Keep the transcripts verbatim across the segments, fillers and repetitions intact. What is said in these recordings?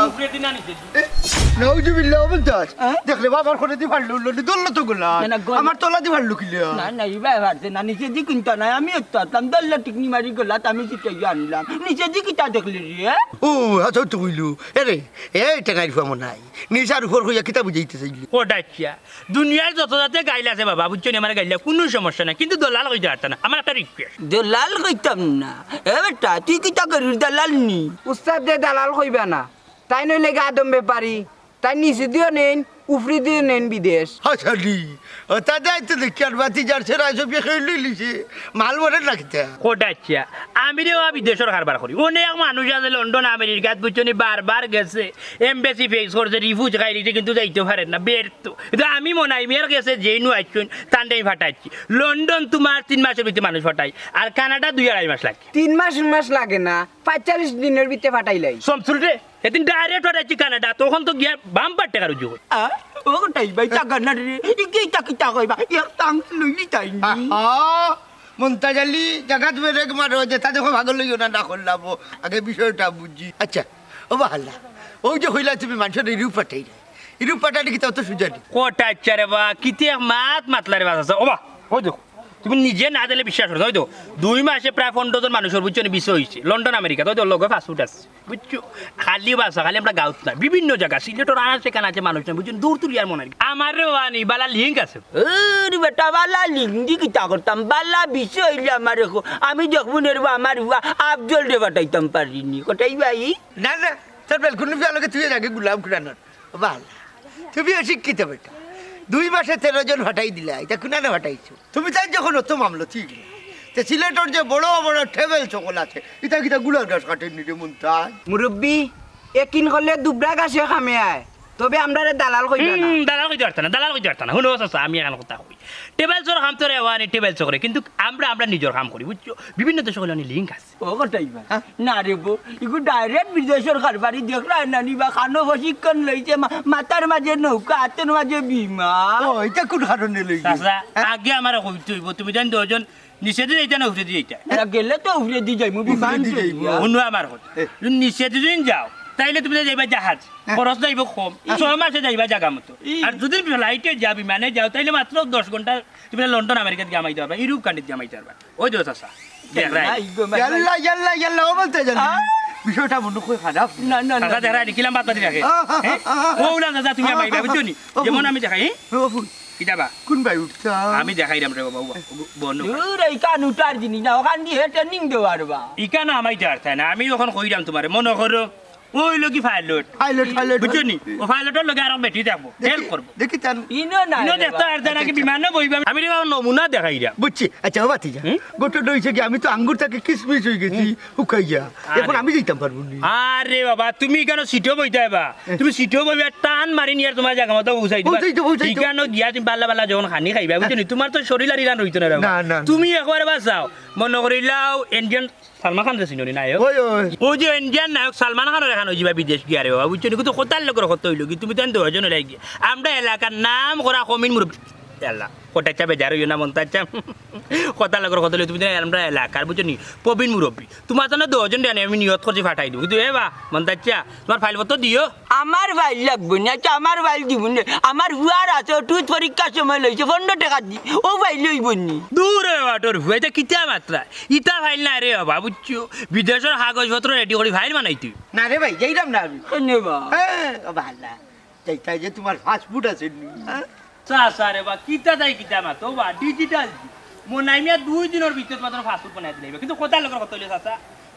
উপরে দি না নিচে দি? নাউজুবিল্লাহ, অবন দাস। হ্যাঁ? দেখলে বাবার করে দি ফাড়লো, উল্লো দি ধরলো তো গোলা। না, না, গোলা। আমার তলা দি ফাড়লো কিলা? না, না, ইবা ফাড়ছে না, নিচে দি কুন্তা নাই, আমি তো আতলাম, ধরলো টিকনি মারি গোলাত, আমি জিতাই আনলাম। নিচে দি কিতা দেখলি রে? ও, আচ্ছা, তো কইলো। এরে, এই টেঙাইর ফুয়া মনে হয়। নিচে আর উপর কইয়া কিতা বুঝাইতে চাইলি? ও ডাকিয়া। দুনিয়ার যত জাতে গাইল আছে বাবা, বুঝছো নি, আমার গাইলা কোনো সমস্যা নাই, কিন্তু দলাল কইতে পারতা না। আমার একটা রিকোয়েস্ট। দলাল কইতাম না। এ বেটা, তুই কিতা করিস, দালাল নি? উস্তাদ দে দালাল কইবা না। তাই নইলে গা আদম ব্যাপারী। তাই নিচে দিও নেন, উপরে দিও নেন বিদেশ। হাসালি, ও তা যাই তো দেখি আর বাতি যার সেরা সব খেয়ে লইলিছে। মাল মরে রাখতে। কোটা আচ্ছা, আমি রে বাবা বিদেশর কারবার করি। অনেক মানুষ আছে লন্ডন, আমেরিকাত, বুঝছো নি, বারবার গেছে, এমবেসি ফেস করছে, রিফিউজ খাইলিছে, কিন্তু যাইতে পারে না, ব্যর্থ। কিন্তু আমি মনাই মিয়ার গেছে যেইনু আইছুন, তানটাই ফাটাইছি। লন্ডন তোমার তিন মাসের ভিতরে মানুষ ফাটাই, আর কানাডা দুই আড়াই মাস লাগে। তিন মাস, তিন মাস লাগে না, পঁয়তাল্লিশ দিনের ভিতরে ফাটাইলাই। সমসুল রে, এদিন ডাইরেক্ট ফাটাইছি কানাডা, তখন তো গিয়া বাম্পার টেকা রুজি করি। আ, ও কোটাই ভাই, টাকা না রে, ইকে ইটা কিতা কইবা, ইয়ার টাংস লইলি তাই নি। আহা, মন্তাজ আলী, জাগাত বেরেক মারো, যেটা দেখো ভাগল লইও না, না করলাম, ও আগে বিষয়টা বুঝি। আচ্ছা, ও বাহাল্লা, ওই যে কইলা তুমি মানুষের ইরু ফাটাই না, ইরু ফাটানি কিতা অত সুজা নি? কোটা আচ্ছা রে বা, কিতে এক মাত মাতলা রে বা, আচ্ছা, ও বা, ওই দেখো, তুমি নিজে না দিলে বিশ্বাস করো না, ওই তো, দুই মাসে প্রায় পনেরো জন মানুষের, বুঝছো নি, ভিসা হইছে, লন্ডন, আমেরিকা, তো ওই তো লগে পাসপোর্ট আছে, বুঝছো? খালি বাসা, খালি আমরা গাউত না, বিভিন্ন জায়গা, সিলেটর আর সেখানে আছে মানুষ না, বুঝছো নি? দূর তুলিয়ার মনে হয়। আমার রে বাবা নি, বালা লিঙ্ক আছে। ওরে বেটা, বালা লিঙ্ক দি কিতা করতাম? বালা ভিসা হইলে আমার রেখো, আমি দেখবো নে রে বা, আমার হুয়া আফজল রে ফাটাইতাম পারিনি, কোটাই ভাই? না, না, তোর বেলকুনি ফিয়া লগে তুই আগে গুলাম খুড়ানোর। বালা, তুমি অশিক্ষিত বেটা। দুই মাসে তেরো জন ফাটাই দিলা, ইটা কুনানে ফাটাইছো? তুমি তাই যখন অত মামলা ঠিক, তে সিলেটর যে বড় বড় টেবিল সকল আছে, ইটা কিতা গুলার গাছ কাটের নি রে মন্তাজ? মুরব্বি, একিন করলে দুবরা গাছে কামে আয়, তবে আমরারে দালাল কইবা না। হুম, দালাল কইতে পারতা না, দালাল কইতে পারতা না। হুনো চাচা, আমি এখন কথা কই। টেবিল চোর কাম তো রে ওয়ানি টেবিল চোর করে, কিন্তু আমরা, আমরা নিজের কাম করি, বুঝছো? বিভিন্ন দেশে হলে লিঙ্ক আছে। ও কোটাই ভাই। হ্যাঁ? না রে বো, ইগু ডাইরেক্ট বিদেশর কারবারি দেখরা না নি বা, কানো প্রশিক্ষণ লইছে, মা-, মাথার মাঝে নৌকা, হাতের মাঝে বিমা। ও, ইটা কোন কারণে লইছে? চাচা, হ্যাঁ? আগে আমারে কইতে হইব, তুমি জান দুজন নিচেদি যাইতা না উপরেদি যাইতা? এরা গেলে তো উপরেদি যাইমু, বিমান উপরেদি চড়িয়া। যাইমু। হুনো আমার কথা। এ। যদি নিচেদি যদি যাও, তাইলে তুমি যাইবা জাহাজ, হ্যাঁ। খরচ যাইব কম, ই। ছয় মাসে যাইবা জাগা মতো। ই। আর যদি ফ্লাইটে যাও, বিমানে যাও, তাইলে মাত্র দশ ঘন্টা তুমি লন্ডন, আমেরিকাত গিয়া মাইতে পারবা, ইউরোপ কান্ট্রিত গিয়া মাইতে পারবা। ওই দেখো চাচা, দেখরায়। ইয়াল্লা, ইয়াল্লা, ইয়াল্লা, ও বলতে জানি। আ? বিষয়টা মনে হয় খারাপ। না, না, না। চাচা দেখরায়, নিখিলাম বাদ বাদি রাখে। আ, আ, হ্যাঁ? আ, আ, ও উলান চাচা, তুমি আ, আমাইবা, আ, বুঝছো নি? ও, যেমন আমি দেখাই, হ্যাঁ? ও, ফুল। কিতা বা? কোন ভাই উঠতা? আমি দেখাইরাম রে বাবা, ও, ও, বন্ধ কর। দূর, এই কান উঠার জিনিস না, ওখান দিয়ে হেঁটে নিং দেওয়ার বা। ইকানো আমাইতে পারতায় না, আমি ওখান কইরাম তোমারে, মনে করো, ওই লোকই পাইলট। Pilot, pilot. বুঝছো নি? ও পাইলটর লগে আরো বেটি থাকবো, দেখি, হেল্প করবো। দেখি তার ইনো না ইনো রে দেখতো বাবা। আর জানা কি আচ্ছা, বিমানে বইবে। আমি রে বাবা নমুনা দেখাইরাম। বুঝছি। আচ্ছা, বাবা, ঠিক আছে। হুম? ঘটনা হইছে কি, আমি তো আঙ্গুর থাকি কিসমিস হই গেছি, হুম। হুকাইয়া। এখন আরে। আমি যাইতাম পারবো নি। আরে বাবা, তুমি কেন সিটো বইতে হইবা? হুম। তুমি সিটো বইবে, টান মারি নিয়ে আর তোমার জাগা মতো পৌঁছাই দিবা। পৌঁছাই তো, পৌঁছাই তো। ঠিকানো গিয়া তুমি বাল্লা বাল্লা যখন খানি খাইবা, বুঝছো নি? তোমার তো শরীর আর ইরান রইতো না রে বাবা। না, না, না। তুমি একবার বাঁচাও, মনে করিলাও ইন্ডিয়ান সালমান খান যে চিনো নি নায়ক? ওই, ওই। ওই যে ইন্ডিয়ান নায়ক সালমান খানর এখান অইযিবা বিদেশ গিয়া রে বাবা, বুঝছো নি? কিন্তু কথার লগর কথা অইলো কি, তুমি তান দুইজন অইলাই গিয়া। আমরা এলাকার নাম করা কমিন মুরব্বি। আল্লাহ, কথা ইচ্ছা বেজার অইও না, মন তো ইচ্ছা। কথার লগর কথা অইলো, তুমি তান আমরা এলাকার, বুঝছো নি? প্রবীণ মুরব্বি। তোমার জন্য দুইজন জানি আমি নিয়ত করছি ফাটাই দিব। কিন্তু এ বা, মন তো ইচ্ছা, তোমার ফাইল পত্র দিও। আমার ফাইল লাগবো না, আচ্ছা, আমার ফাইল দিব না। আমার হুয়ার আছে, টুথ পরীক্ষার সময় লইছে পনেরো টাকা দি, ও ফাইল লইব নি? দূর রে বাটর হুয়া, এটা কিতা মাত্রা? ইটা ফাইল না রে বাবা, বুঝছো? বিদেশর কাগজপত্র রেডি করি ফাইল বানাইতে। না রে ভাই, যাইতাম না আমি। কেনে বা? হ্যাঁ, ও বালা। যাইতাই যে তোমার পাসপোর্ট আছে নি? হ্যাঁ? চা, চা রে বা, কিতা তাই কিতা মাতো বা, ডিজিটাল। মনাই মিয়া দুই দিনর ভিতরে তোমার পাসপোর্ট বানাই দিলাইবা। কিন্তু কথার লগর কথা অইলো চাচা,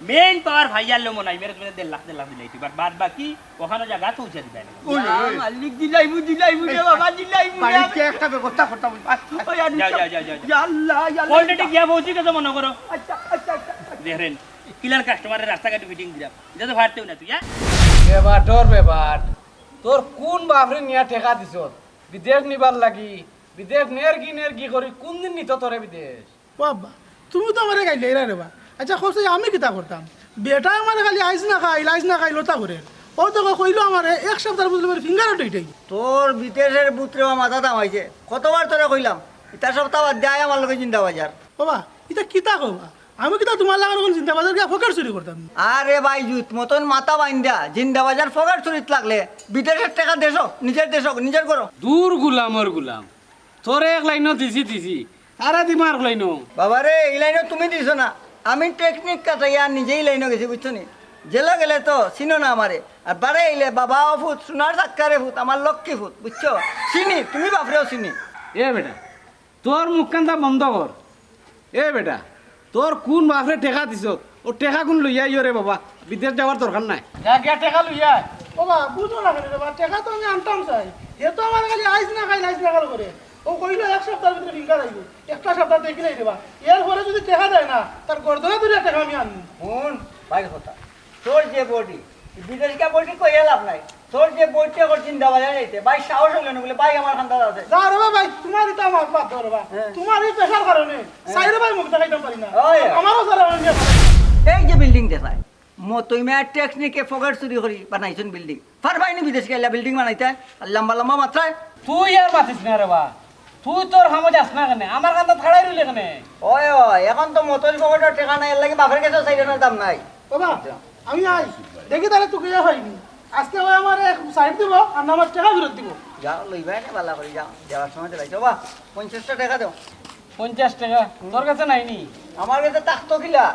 মেইন পাওয়ার ভাইয়ার লো মনাই মিয়ারে তুমি দেড় লাখ, দেড় লাখ দিলাই, বাদ বাকি ওখানো জাগা পৌঁছা দিবায় না। ওই, ইয়া ওই। মালিক, দিলাইমু, দিলাইমু রে বাবা, দিলাইমু রে। বাড়িতে একটা ব্যবস্থা করতাম। আচ্ছা, আচ্ছা। ওই আনু যাও, যাও, যাও, যাও, যাও। ইয়া আল্লাহ, ইয়া আল্লাহ। Already গিয়া পৌঁছি গেছে মনে করো। আচ্ছা, আচ্ছা, আচ্ছা, আচ্ছা। দেখেন, কিলার কাস্টমারের রাস্তাঘাটে ফিটিং দিলাম। এটা তো ফাটতেও না তুই, হ্যাঁ? বেবাটর বেবাট। তোর কোন বাপরে নিয়া টেকা দিছস? বিদেশ নিবার লাগি? বিদেশ নেরগি নেরগি করি কোন দিন নিত তোরে বিদেশ? ও আব্বা, তুমি তো আমারে গাইলাইরায় রে বা। আচ্ছা, কও চাই আমি কিতা করতাম? বেটায় আমারে খালি আইজ না খাইল, আইজ না খাইল অতা করের। ও তো কইলো আমারে এক সপ্তাহর ভিতরে ফিঙ্গার উঠাই। তোর বিদেশের ভূতরে বা মাথাত হামাইছে। কতবার তোরে কইলাম, ইতা সপ্তাহ বাদ দে, আয় আমার লগে জিন্দাবাজার। ও বা, ইতা কিতা কও বা? আমি কিতা তুমার লাখান অখন জিন্দাবাজার গিয়া পকেট চুরি করতাম? আরে ভাই, জুত মতন মাথা বাইন্দা, জিন্দাবাজার পকেট চুরিত লাগলে বিদেশর টেকা দেশো, নিজর দেশো, নিজর করো। দূর গুলামর গুলাম, তোরে এক লাইনও দিছি দিছি, আরে দিমু আরক লাইনও। বাবারে, ই লাইনও তুমি দিছো না, আমি টেকনিক কাটাইয়া নিজেই লাইনও গেছি, বুঝছো নি? জেলো গেলে তো চিনো না আমারে, আর বারে আইলে বাবা ও ফুত, সোনার চাক্কারে ফুত, আমার লক্ষ্মী ফুত, বুঝছো? চিনি, তুমি বাপরেও চিনি। এ বেটা, তোর মুখখানটা বন্ধ কর। এ বেটা, তোর কুন বাপরে টেকা দিছস? অউ টেকাগুন লইয়া আইও রে বাবা, বিদেশ যাওয়ার দরকার নাই। যা গিয়া টেকা লইয়া আয়। ও বা, বুঝো না কেনে রে বা, টেকা তো আমি আনতাম চাই। হে তো আমারে খালি আইজ না খাইল, আইজ না খাইল করে। অউ কইলো এক সপ্তাহর ভিতরে ফিঙ্গার আইবো। একটা সপ্তাহ দেখি নাই রে বা। এর পরে যদি টেকা দেয় না, তার গর্দনে ধরিয়া টেকা আমি আনমু। হুন, ভাইর কথা। তোর যে বডি, বিদেশিকা বডি কইয়া লাভ নাই। তোর যে বডিটা কর জিন্দাবাজার যাইতে, ভাই সাহস অইলো না বুলে, ভাই আমার কান্দাত আছে। যা রে বা ভাই, তুমার ইতা আমার বাদ দেও রে বা। হ্যাঁ। তুমার ই পেশার কারণে হ্যাঁ। চাইরে ভাই মুখ দেখাইতাম পারি না। ওই। আমারও যারা অইলে এই যে বিল্ডিং দেখায়, মতই মিয়া টেকনিকে পকেট চুরি করি বানাইছইন বিল্ডিং। পারবায়নি বিদেশিকা ইলা বিল্ডিং বানাইতা? আর লম্বা লম্বা মাত্রায়। তুই আর মাতিস না রে বা। তুই তোর কামো যাস না কেনে? আমার কান্দাত খাড়াই রইলে কেনে? ওই, ওই, অখন তো মতইর পকেটো টেকা নাই, এরলাগি বাপর গেছেও চাইর আনার দাম নাই। বাবা, আমি আই। দেখি তাইলে তুকাইয়া পাইনি। আজকে অয় আমারে এক সাইড দিবো, আর না আমার টেকা ফিরত দিবো। যাও, লইবায় নে, ভালা করি যাও। যাওয়ার সময় দিলাইছো। বাবা, পঞ্চাশটা টেকা দেও। পঞ্চাশ টেকা? তোর গেছে নাই নি? আমার গেছে থাকতো কিলা?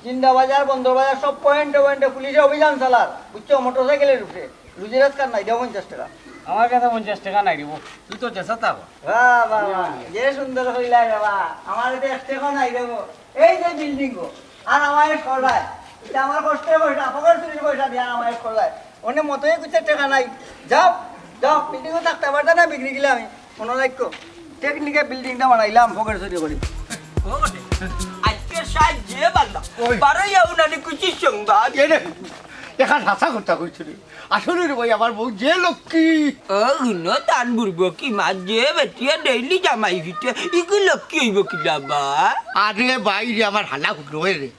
জিন্দাবাজার, বন্দরবাজার, সব পয়েন্টে পয়েন্টে পুলিশে অভিযান চালার। বুঝছো? মোটরসাইকেলের উপরে। রুজি রোজগার নাই, দেও পঞ্চাশ টেকা। আমার গেছে পঞ্চাশ টেকা নাই রে বা। তুই তো যেছা তা কর। বাহ, বাহ, বাহ। যে সুন্দর কইলা রে বা। আমার গেছে এক টেকাও নাই রে বা। এই যে বিল্ডিং গো, আর আমারে সরায়। ইটা আমার কষ্টের পয়সা, পকেট চুরির পয়সা দিয়া আমারে সরায়। অনে মতই কইছে টেকা নাই। যাও, যাও, বিল্ডিংও থাকতায় পারতায় না, বিগড়ি গেলে আমি। মনো রাখো, টেকনিকে বিল্ডিংটা বানাইলাম, পকেট চুরি করি। ও বটে। আজকে সাইজ যে বান্দা, ওই। বারো ইয়া উনানি খুশির সংবাদ। এ রে, এখান হাছা কথা কইছো রে। আসলে রে ভাই, আমার বউ যে লক্ষ্মী। ও, হুনো, তান বুড়বো কি মা, যে বেটিয়ে ডেইলি জামাই ফিটে, ইগু লক্ষ্মী অইবো কিলা বা? আরে ভাই রে, আমার হালা হুনো রে।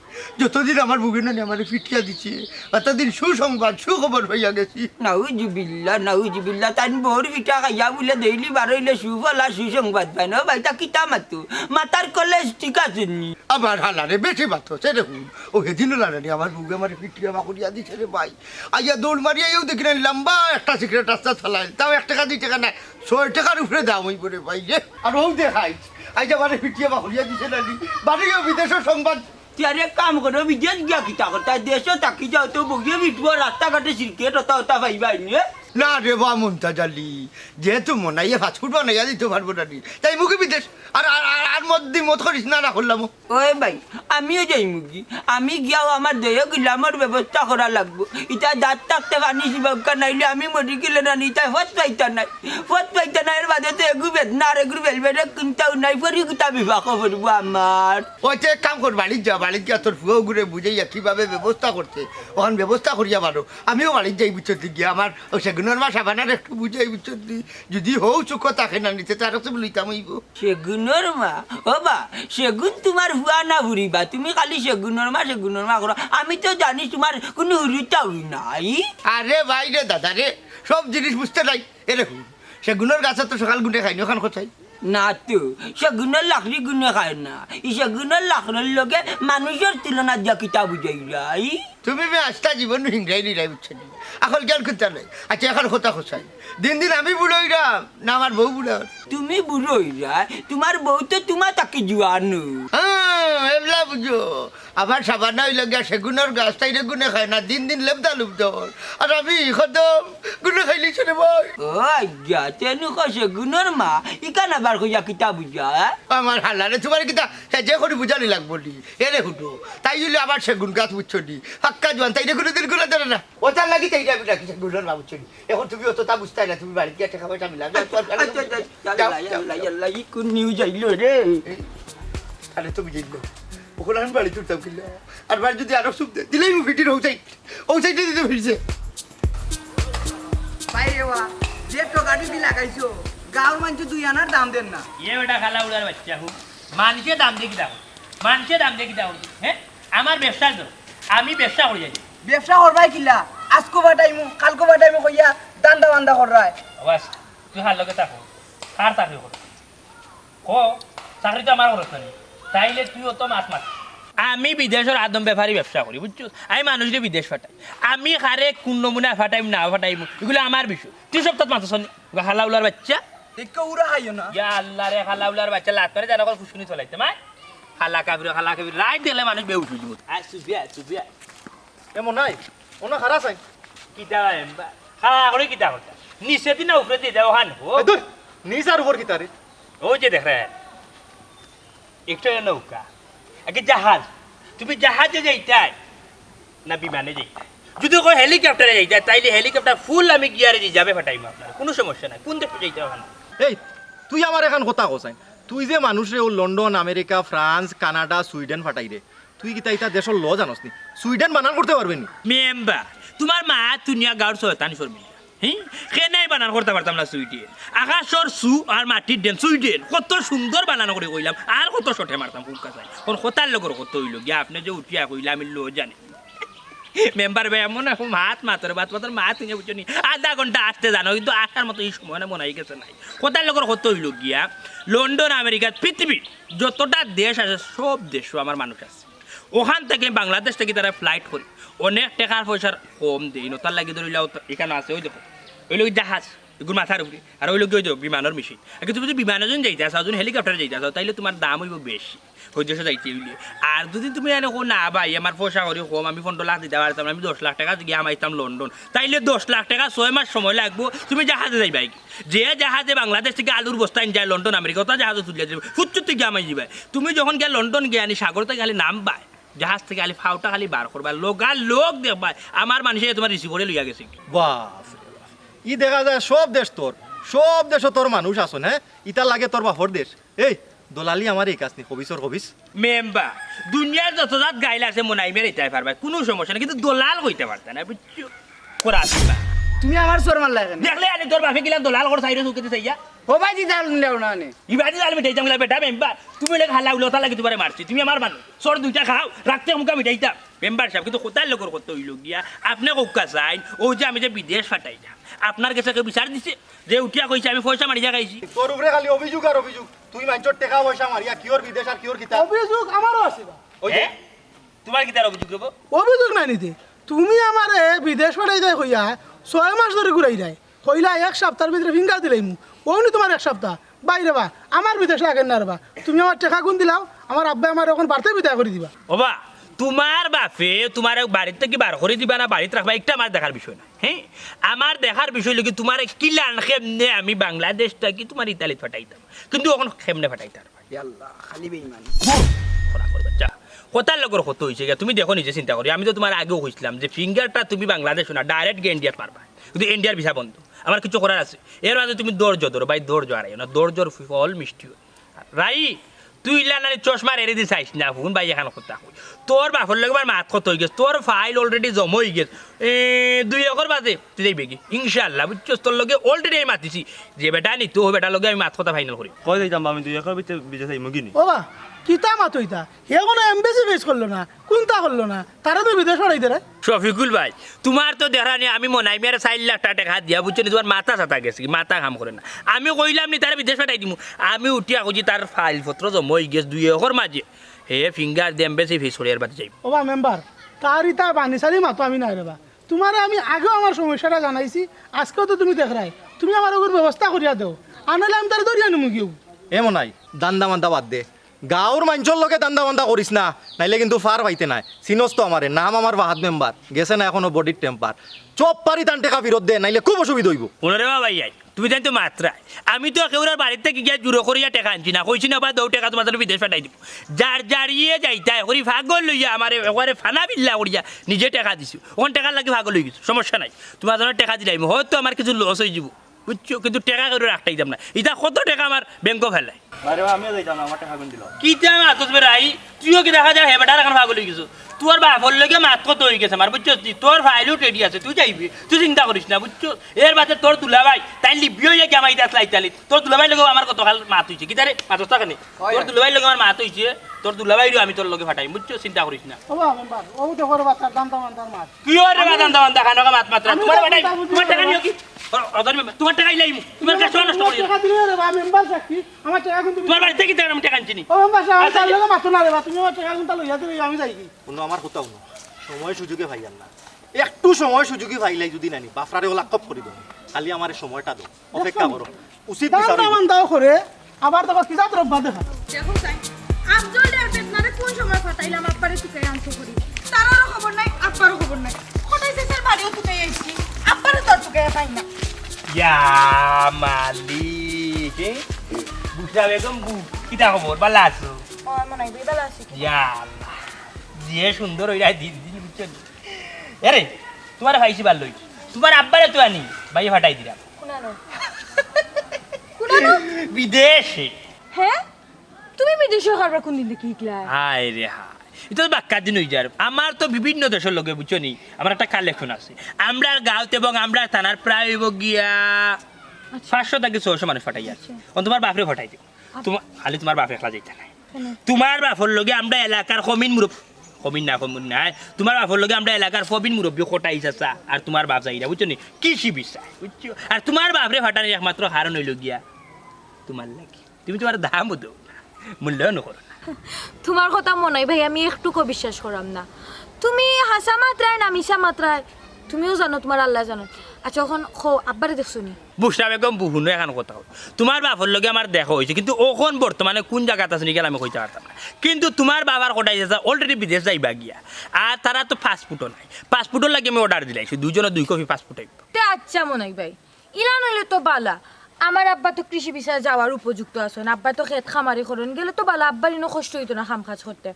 যতদিন আমার বউয়ে নানি আমারে ফিটিয়া দিছে, অতদিন সুসংবাদ, সুখবর পাইয়া গেছি। নাউজুবিল্লাহ, নাউজুবিল্লাহ, তাইন বউর ফিটা খাইয়া বুলে ডেইলি বারইলে সুফলা সুসংবাদ পাইন। ও ভাই, ইতা কিতা মাতো? মাতার কলেজ ঠিক আছে নি? আমার হালারে বেশি মাতো, সে দেখুন। ও হেদিনও লাগানি আমার বউয়ে আমারে ফিটিয়া বাকরিয়া দিছে রে ভাই। আইয়া দৌড় মারিয়া ইউ দেখি না, লম্বা একটা সিগারেট রাস্তা চালাইল, তাও এক টেকা দুই টেকা না, ছয় টেকার উপরে দাম অইবো রে ভাই রে। আর অউ দেখাই, আইজ আমারে ফিটিয়া বাকরিয়া দিছে নানি, বাড়িও বিদেশর সংবাদ। তে আরে এক কাম করো, বিদেশ গিয়া কিতা করতায়? দেশো থাকি যাও তো, বউয়ে ফিটবো, রাস্তাঘাটে সিগারেট অতা অতা পাইবায় নি। না রে বা মুনতাজ আলী, যেহেতু মনাইয়ে ফাস্টফুড বানাইয়া দিতো পারবো নানি, তাই মুখে বিদেশ। আর, আর, আর, আর মদ দি মদ করিস না, না করলাম। ওই ভাই, আমিও যাইমুগি। আমি গিয়াও আমার দেহে গুলামর ব্যবস্থা করা লাগবো। ইতা দাঁত থাকতে পানি চিবাউক্কা, নাইলে আমি মরি গেলে নানি, ইতায় পথ পাইতা নায়। পথ পাইতা নায়, এর বাদে তো এগু বেদনা আর এগুর ভেলভেটে কুন্তাউ নাই, পরি কুতা বিপাকো পড়বো আমার। ওই তে এক কাম কর, বাড়িত যা, বাড়িত গিয়া তোর ফুয়াগুরে বুঝাইয়া কিভাবে ব্যবস্থা করতে, অখান ব্যবস্থা করিয়া পারো। আমিও বাড়িত যাই, বুঝছো নি, গিয়া আমার অউ সেগুনর মা সাবানারে একটু বুঝাই, বুঝছো নি, যদি হউ চুকো থাকে নানি, তে তার কাছে লইতাম অইবো। সেগুনর মা? ও বা, সেগুন তুমার ফুয়া না ফুরি বা, তুমি খালি সেগুনর মা, সেগুনর মা করো। আমি তো জানি তুমার কুনু হুরুতাও নাই। আরে ভাই রে দাদা রে, সব জিনিস বুঝতে নাই। এ দেখো, সেগুনর গাছে তো সকাল গুনে খায়নি, অখান কথাই। না তো, সেগুনর লাকড়ি গুনে খায় না। ই সেগুনর লাকড়ির লগে মানুষর তুলনা দিয়া কিতা বুঝাইরায়? তুমি বে আস্তা জীবন হিংড়াই নিরাই, বুঝছো নি? আকল জ্ঞান কুন্তা নাই। আচ্ছা, অখন কথা কছাই। দিন দিন আমি বুড়া অইরাম, না আমার বউ বুড়া অর? তুমি বুড়া অইরায়, তুমার বউ তো তুমা থাকি জুয়ান। হ্যাঁ, এবলা বুঝো। আমার সাবানা অইলো গিয়া সেগুনর গাছ, তাইরে গুনে খায় না, দিন দিন লেবদা লুবদা অর। আর আমি খতম, গুনে খাইলিছে রে ভাই। ও আইগা, তেনু কও সেগুনর মা, ইখান আবার কইয়া কিতা বুঝা, হ্যাঁ? আমার হালারে, তুমারে কিতা হেজে করি বুঝানি লাগবো নি? এরে হুনো, তাই অইলো আমার সেগুন গাছ, বুঝছো নি? পাক্কা জুয়ান, তাইরে কুনুদিন গুনা ধরে না। অতার লাগি তাইরে আমি ডাকি সেগুনর মা, বুঝছো নি? অখন তুমি অততা বুঝতায় না, তুমি বাড়িত গিয়া টেকা পয়সা মিলাও। যাও, যাও, যাও, আচ্ছা, আচ্ছা, যাও, আল্লাহ, যাও, আল্লাহ, যাও। আল্লাহ, ই কুন নিউজ আইলো রে? এই, আরে তুমি যাইলো। অখন আমি বাড়িত উঠতাম কিলা? আর বাড়ি যদি আরো সুখ দেয়, দিলেই মু ফিটির অউ সাইড, অউ সাইডে দিতে ফিরছে। ভাই রে বা, যে টোকাটি দি লাগাইছো, গাঁওর মানষে দুই আনার দাম দের না। এ বেটা কালা উড়ার বাচ্চা হু, মানষে দাম দে কিতা কর? মানষে দাম দে কিতা কর? হ্যাঁ? আমার ব্যবসার দর, আমি ব্যবসা করি যাই। ব্যবসা করবায় কিলা? আজকু ফাটাইমু, কালকু ফাটাইমু কইয়া ধান্দা বান্দা কররায়। বাস, তুই কার লগে থাকো, কার চাকরি কর? ক, চাকরি তো আমার করছ না নি। তাইলে তুই অত মাত মাত। আমি বিদেশর আদম ব্যাপারী ব্যবসা করি, বুঝছো? আমি মানুষরে বিদেশ ফাটাই। আমি কারে কুন নমুনায় ফাটাইমু না ফাটাইমু, ইগুলা আমার বিষয়। তুই সপ্তাহ মাত্র শনি, হালা উলার বাচ্চা। ইয়া আল্লাহ রে, হালা উলার বাচ্চা, লাত মারি জানো কর ফুসকুনি চলাইতে মাই। হালা কাফির, হালা কাফির, রাইত দেখলে মানুষ বেহুশ অই যিবো। আয় সুবিয়া, সুবিয়া। এ মনাই, অনো খাড়া চাই। কিতা বা এমবা? খাড়া করি কিতা করতা? নিচেদি না উপরেদি যাও হান। ও এ দূর, নিচ আর উপর কিতা রে? অউ যে দেখরে, একটা নৌকা, একটা জাহাজ। তুমি জাহাজে যাইতায় না বিমানে যাইতায়? যদি কয় হেলিকপ্টারে যাইতায়, তাইলে হেলিকপ্টার ফুল আমি গিয়ারে রিজার্ভে ফাটাইমু আপনারে, কুনু সমস্যা নাই। কুন দেশো যাইতায় অখানো? এই, তুই আমার এখান কথা কছাইন। তুই যে মানুষরে অউ London, America, France, Canada, Sweden ফাটাইরে, তুই কিতা ইতা দেশর ল জানস নি? সুইডেন বানান করতে পারবে নি? মেম্বার, তুমার মা তুনিয়া গাউর শয়তানি শর্মিন্দা। হি? কেনে বানান করতাম পারতাম না সুইডেন? আকাশর সু আর মাটির ডেন সুইডেন। কত সুন্দর বানান করি কইলাম, আর কত শটে মারতাম কুক্কা চাই। অখন কথার লগর কত অইলো গিয়া, আপনে যে উঠিয়া কইলা আমি ল জানি। মেম্বার ভাই, এমন এখন মাত মাতর, বাত মাতর মাত হুনে বুঝছো নি? আধা ঘন্টা আসতে জানো, কিন্তু আসার মতো ই সময় না মনাই গেছে নাই। কথার লগর কত অইলো গিয়া, লন্ডন, আমেরিকা, পৃথিবীর যতটা দেশ আছে, সব দেশো আমার মানুষ আছে। অখান থাকি বাংলাদেশ থাকি তারা ফ্লাইট করি, অনেক টেকার পয়সার কম দেইন, অতার লাগি ধরিলাও তো এখানো আছে, অউ দেখো, অউ লগে জাহাজ, ইগুর মাথার উপরে, আর অউ লগে অউ দেখো বিমানর মেশিন। আর তুমি যদি বিমানে যদি যাইতায় চাও, যদি হেলিকপ্টারে যাইতায় চাও, তাইলে তুমার দাম অইবো বেশি, অউ দেশো যাইতে অইলে। আর যদি তুমি এনে কও, "না ভাই, আমার পয়সা করি কম, আমি পনরো লাখ দিতাম পারতাম না, আমি দশ লাখ টেকা গিয়া হামাইতাম লন্ডন", তাইলে দশ লাখ টেকা ছয় মাস সময় লাগবো, তুমি জাহাজে যাইবায় গি? যে জাহাজে বাংলাদেশ থাকি আলুর বস্তা আইন যায় লন্ডন, আমেরিকা, অতা জাহাজো তুলিয়া যাইবো, ফুচ্চুত গিয়া হামাই যিবায়। তুমি যখন গিয়া লন্ডন গিয়া আনি সাগর থাকি খালি নামবায়, জাহাজ থাকি খালি ফাওটা খালি বার করবায়, লগালগ দেখবায় আমার মানষে তুমার রিসিভ করি লইয়া গেছে। বাফ রে বাফ। ই দেখা যায় সব দেশ তোর, সব দেশো তোর মানুষ আছইন, হে? ইতার লাগে তোর বাফর দেশ। এই, দলালি আমারে হিকাস নি, খবিছর খবিছ। মেম্বার, দুনিয়ার যত জাত গাইল আছে মনাইমে ইতায় পারবায়, কুনু সমস্যা নাই, কিন্তু দলাল কইতায় পারতায় না, বুঝছো? করা আছে বা। তুমি আমার চড় মারলায় কেনে? দেখলে আনি তোর বাফে কিলা দলাল কর চাইরো চউখেদি চাইয়া। ও ভাই, জি জাল নিলাও না নে। ইবাদি জাল মিটাইতাম গিলা বেটা মেম্বার। তুমি অইলে হালা উলার লাগি তুমারে মারছি। তুমি আমার মানুষ। চড় দুইটা খাও, রাখতে মুখা মিটাইতাম। মেম্বার সাব, কিন্তু কথার লগর কত অইলো গিয়া। আপনে কউক্কা চাইন, অউ যে আমি যে বিদেশ ফাটাইলাম, আপনার গেছে কেউ বিচার দিছে? যে উঠিয়া কইছে আমি পয়সা মারিয়া খাইছি। তোর উপরে খালি অভিযোগ আর অভিযোগ। তুই মানষর টেকা পয়সা মারিয়া কিওর বিদেশ আর কিওর কিতা? অভিযোগ আমারও আছে বা। অউ যে, হে? তুমার কিতার অভিযোগ অইবো? অভিযোগ নায় নি তে। তুমি আমারে বিদেশ ফাটাইতায় কইয়া ছয় মাস ধরি ঘুরাইরায়। কইলা এক সাপ্তার ভিতরে ফিঙ্গার দিলাইমু। অউ নি তুমার এক সাপ্তা। বাইরে বা, আমার বিদেশ লাগের না রে বা। তুমি আমার টেকা গুন দিলাও, আমার আব্বায় আমারে অখন বাড়িত বিদায় করি দিবা। ওবা, তুমার বাফে তুমারে বাড়িত থাকি বার করি দিবা না বাড়িত রাখবা, ইটা আমার দেখার বিষয় না। হে, আমার দেখার বিষয় অইলো গি তুমারে কিলান কেমনে আমি বাংলাদেশ থাকি তুমারে ইতালিত ফাটাইতাম, কিন্তু অখন কেমনে ফাটাইতাম। ইয়াল্লা, খালি বেইমানি। ধুর, খরা খর বাচ্চা। কথার লগর কত অইছে গিয়া, তুমি দেখো নিজে চিন্তা করি। আমি তো তুমারে আগেও কইছলাম যে ফিঙ্গারটা তুমি বাংলাদেশো না, direct গিয়া ইন্ডিয়াত মারবায়। কিন্তু ইন্ডিয়ার ভিসা বন্ধ। আমার কিচ্ছু করার আছে। এর মাঝে তুমি ধৈর্য ধরো ভাই, ধৈর্য হারাইও না, ধৈর্যর ফল মিষ্টি অয়। রাই, তুই ইলা নানি চশমা এড়ি দি চাইস না, হুন ভাই, এখান কথা কই। তোর বাফর লগে আমার মাত কত অইগেছে, তোর ফাইল already জমা অইগেছে। এ, দুই একর বাদে তুই যাইবে গি, ইনশাআল্লাহ, বুঝছস? তোর লগে already আমি মাতিছি, যে বেটা নিতো, অউ বেটার লগে আমি মাত কথা final করি। কই যাইতাম বা আমি দুই একর ভিতরে বিদেশ যাইমু গি নি? ওবা, কিতা মাতো ইতা? হে কুনু embassy face করলো না, কুনতা করলো না, তারে তো বিদেশ ফাটাই দে রে। শফিকুল ভাই, তুমার তো দেখরানি আমি মনাই মিয়ারে চাইর লাখ টেকা দিয়া, বুঝছো নি, তুমার মাথা সাথা গেছে গি, মাথা কাম করে না। আমি কইলাম নি তারে বিদেশ ফাটাই দিমু, আমি উঠিয়া কইছি তার ফাইল পত্র জমা অইগেছে দুই একর মাঝে, হে ফিঙ্গার দি embassy face করি এর বাদে যাইবো। ওবা মেম্বার, তার ইতা বানি চালি মাতো আমি নায় রে বা। তুমারে আমি আগেও আমার সমস্যাটা জানাইছি, আজকেও তো তুমি দেখরায়। তুমি আমার অগুর ব্যবস্থা করিয়া দেও, আনাইলে আমি তারে ধরিয়া নিমু গিয়া। এ মনাই, ধান্দা মান্দা বাদ দে। গাউর মানষর লগে ধান্দা মান্দা করিস না, নাইলে কিন্তু ফার পাইতে নায়। চিনস তো আমারে, নাম আমার ফাহাদ মেম্বার, গেছে না এখনো বডির টেম্পার। চুপ পারি তান টেকা ফিরত দে, নাইলে খুব অসুবিধা অইবো। হুনো রে বা ভাইয়াইন, তুমি তাইন তো মাতরায়। আমি তো কেউরার বাড়িত থাকি গিয়া জুরো করিয়া টেকা আনছি না, কইছি না বা দেও টেকা তুমার তানু বিদেশ ফাটাই দিমু। যার যারিয়ে যাইতায় করি পাগল অইয়া আমারে একবারে ফানা বিল্লা করিয়া নিজে টেকা দিছো। অখন টেকার লাগি পাগল অইগেছো, সমস্যা নাই। তুমার তানু টেকা দিলাইমু, হয়তো আমার কিছু loss অইযিবো, বুঝছো? কিন্তু টেকা কেউরে রাখতাম না। ইতা কত টেকা আমার ব্যাংকো ফালাই। আরে বা, আমিও যাইতাম না, আমার টেকা গুন দিলাও। কিতা মাতস বে রাই? তুইও কিতা দেখা যায় হে বেটার লাখান পাগল অইগেছো। তোর বাফর লগে মাত কত অইগেছে আমার, বুঝছস নি? তোর ফাইলও ready আছে, তুই যাইবি, তুই চিন্তা করিস না, বুঝছস? এর বাদে তোর দুলাভাই, তাইন লিবিয়া অইয়া গিয়া মাইদাস লাইতালি। তোর দুলাভাইর লগেও আমার গতকাল মাত অইছে। কিতা রে, মাতস না কেনে? তোর দুলাভাইর লগে আমার মাত অইছে, তোর দুলাভাইরেও আমি তোর লগে ফাটাইমু, বুঝছস? চিন্তা করিস না। ওবা মেম্বার, অউ দেখো রে বা, তার ধান্দা মান্দার মাত। কিওর রে বা ধান্দা মান্দা, খানো মাত মাতরা। আমি তুমার তো বেটায়, চিন্তা বুঝি তুমার টেকা না। নিও কি? অ-, অদানি মেম্বার, তুমার টেকা ইলাইমু, তুমার গ্যাস নষ্ট করি। টেকা দিলে রে বা, মেম্বার সাক্ষী, আমার টেকা কিন্তু তোমার বাড়িত কিতা আমি টেকা আনছি নি? ও মেম্বার সাহেব, আমি আচ্ছা, তার লগে মাতো না রে বা, তুমি আমার টেকা কিন্তু লইয়া দিলে আমি যাই কি? হুনো, আমার কথা হুনো, সময় সুযোগে পাইয়ার না, একটু সময় সুযোগে পাইলাই যদি নানি, বাফরারে ওলা কপ করি দেও, খালি আমারে সময়টা দেও, অপেক্ষা করো, উচিত দাম বিচার অইবো। দামান দাও করে, আবার তো কিতা তোর বাদে হয়। দেখো চাই, আফজল আর বেতনারে কোন সময় ফাটাইলাম, আব্বারে তুকাই আনতো করি। তারারও খবর নাই, আব্বারও খবর নাই। কোথায় যে তার বাড়িও তুকাই আইছি, আব্বারে তো আর তুকাই পাই না। ইয়া মালিক, এ? বুশরা বেগম বু, কিতা খবর? ভালা আছো? ও, মনে হয় ভালা আছি। ইয়া আল্লাহ, যে সুন্দর অইরা দিন দিন, বুঝছো নি? এরে, তুমারে পাইছি ভালা অইছে। তুমার আব্বারে তো আনি, বাইয়ে ফাটাই দিলাম। কুনানো? কুনানো? বিদেশে। হ্যাঁ? তুমি বিদেশর কারবার কোন দিন থাকি শিখলায়? হায় রে হায়, ইটা তো বাক্কা দিন অই যার। আমার তো বিভিন্ন দেশর লগে, বুঝছো নি, আমার একটা কালেকশন আছে। আমরার গাঁওত এবং আমরার থানার প্রায় অইবো গিয়া আচ্ছা। পাঁচশো থাকি ছয়শো মানুষ ফাটাই আর। আচ্ছা। অন তুমার বাফরে ফাটাই দিও। আচ্ছা। তুমা-, খালি তুমার বাফ একলা যাইতা নায়। কেনে? তুমার বাফর লগে আমরা এলাকার কমিন মুরব-, কমিন না, কমিন নায়। তুমার বাফর লগে আমরা এলাকার প্রবীণ মুরব্বি কটাই চাচা আর তুমার বাফ যাইরা, বুঝছো নি? কৃষি বিষয়, বুঝছো? আর তুমার বাফরে ফাটানির একমাত্র কারণ অইলো গিয়া তুমার লাগি। তুমি তুমার দামও দেও না, মূল্যায়নও করো না। তুমার কথা মনে হয় ভাই, আমি একটুকও বিশ্বাস করাম না। তুমি হাছা মাতরায় না মিছা মাতরায়, তুমিও জানো, তুমার আল্লায় জানো। আচ্ছা, অখন কও, আব্বারে দেখছো নি? বুশরা বেগম বু, হুনো একখান কথা কই। তুমার বাফর লগে আমার দেখা অইছে, কিন্তু অখন বর্তমানে কুন জাগাত আছে নি গেল আমি কইতাম পারতাম না। কিন্তু তুমার বাফ আর কটাই চাচা already বিদেশ যাইবা গিয়া। আর তারার তো পাসপোর্টও নাই। পাসপোর্টর লাগি আমি অর্ডার দিলাইছি, দুইজনর দুই কপি পাসপোর্ট অইবো। তে আচ্ছা মনে হয় ভাই, ইলান অইলে তো ভালা। আমার আব্বা তো কৃষি বিষয়ে যাওয়ার উপযুক্ত আছইন, আব্বা তো খেত খামারি করইন, গেলে তো ভালা, আব্বার ইনো কষ্ট অইতো না কাম কাজ করতে।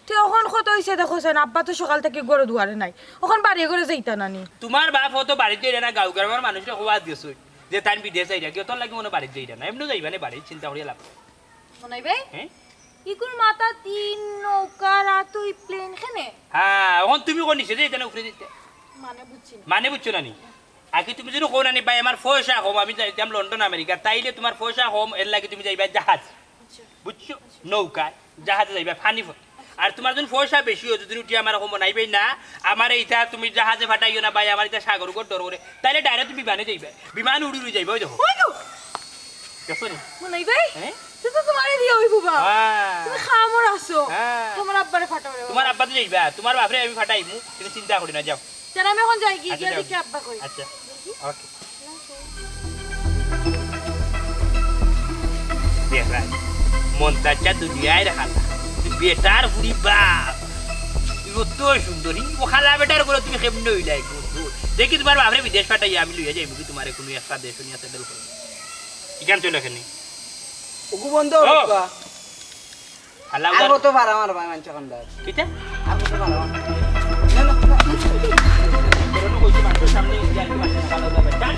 তে অখন কত অইছে দেখো চাইন, আব্বা তো সকাল থাকি ঘরো দুয়ারে নাই, অখন বাড়ি ঘরো যাইতা না নি? তুমার বাফ অত বাড়িত যাইরা না, গাঁও গ্রামর মানুষরে কওয়াত গেছইন যে তাইন বিদেশ যাইরা, কিওর লাগি মনো বাড়িত যাইরা না, এমনেউ যাইবা নে বাড়িত, চিন্তা করিয়া লাভ নাই। মনাই ভাই? হ্যাঁ? ইগুর মাথা তিন নৌকা রাত ওই প্লেন খেনে? হ্যাঁ, অখন তুমি কোন নিচে যাইতা না উপরে যাইতা? মানে বুঝছি না। মানে বুঝছো না নি? আগে তুমি যদি কও না নি, "ভাই, আমার পয়সা কম, আমি যাইতাম লন্ডন, আমেরিকা", তাইলে তুমার পয়সা কম, এর লাগি তুমি যাইবা জাহাজ। আচ্ছা। বুঝছো? নৌকায়, জাহাজে যাইবা, পানি পথ। আর তুমার যদি পয়সা বেশি অয়, যদি উঠি আমার কম নাই ভাই না, আমারে ইতা তুমি জাহাজে ফাটাইও না ভাই, আমার ইতা সাগর ঘর ডর করে, তাইলে direct তুমি বিমানে যাইবা, বিমান উড়ি উড়ি যাইবা, ওই দেখো। ওই তো। দেখছো নি? মনাই ভাই? হ্যাঁ? তুই তো তুমারে দিয়া অইবো বা। হ্যাঁ। তুমি খামর আছো। হ্যাঁ। তুমার আব্বারে ফাটাও রে বাবা। তুমার আব্বা তো যাইবা, তুমার বাফরে আমি ফাটাইমু, তুমি চিন্তা করি না, যাও। তাহলে আমি অখন যাই কি, আচ্ছা, গিয়া যাও। দেখি আব্বা কই। আচ্ছা। দেখি। ওকে। দেখ রাজ, মন তাজা দুনিয়ার কালা। তুই বেটার ফুড়ি বাপ। তুই অত সুন্দরী, ও কালা বেটার ঘরো তুমি কেমনে অইলাই গো? দেখি তুমার বাফরে বিদেশ ফাটাইয়া আমি লইয়া যাইমু কি তুমারে কুনু একটা দেশো নিয়া settle করি। ইখান চলে কেনে? ওগু বন্ধ ও। বাবা। হালা আর উয়ার কত পারা মারবা মানষে কান্দার? কিতা? আর কত পারা মারবা? না, না, না। তোরে নু কইছি মানষর সামনে ইয়ার্কি মারিস না, ভালা যাবে। জান।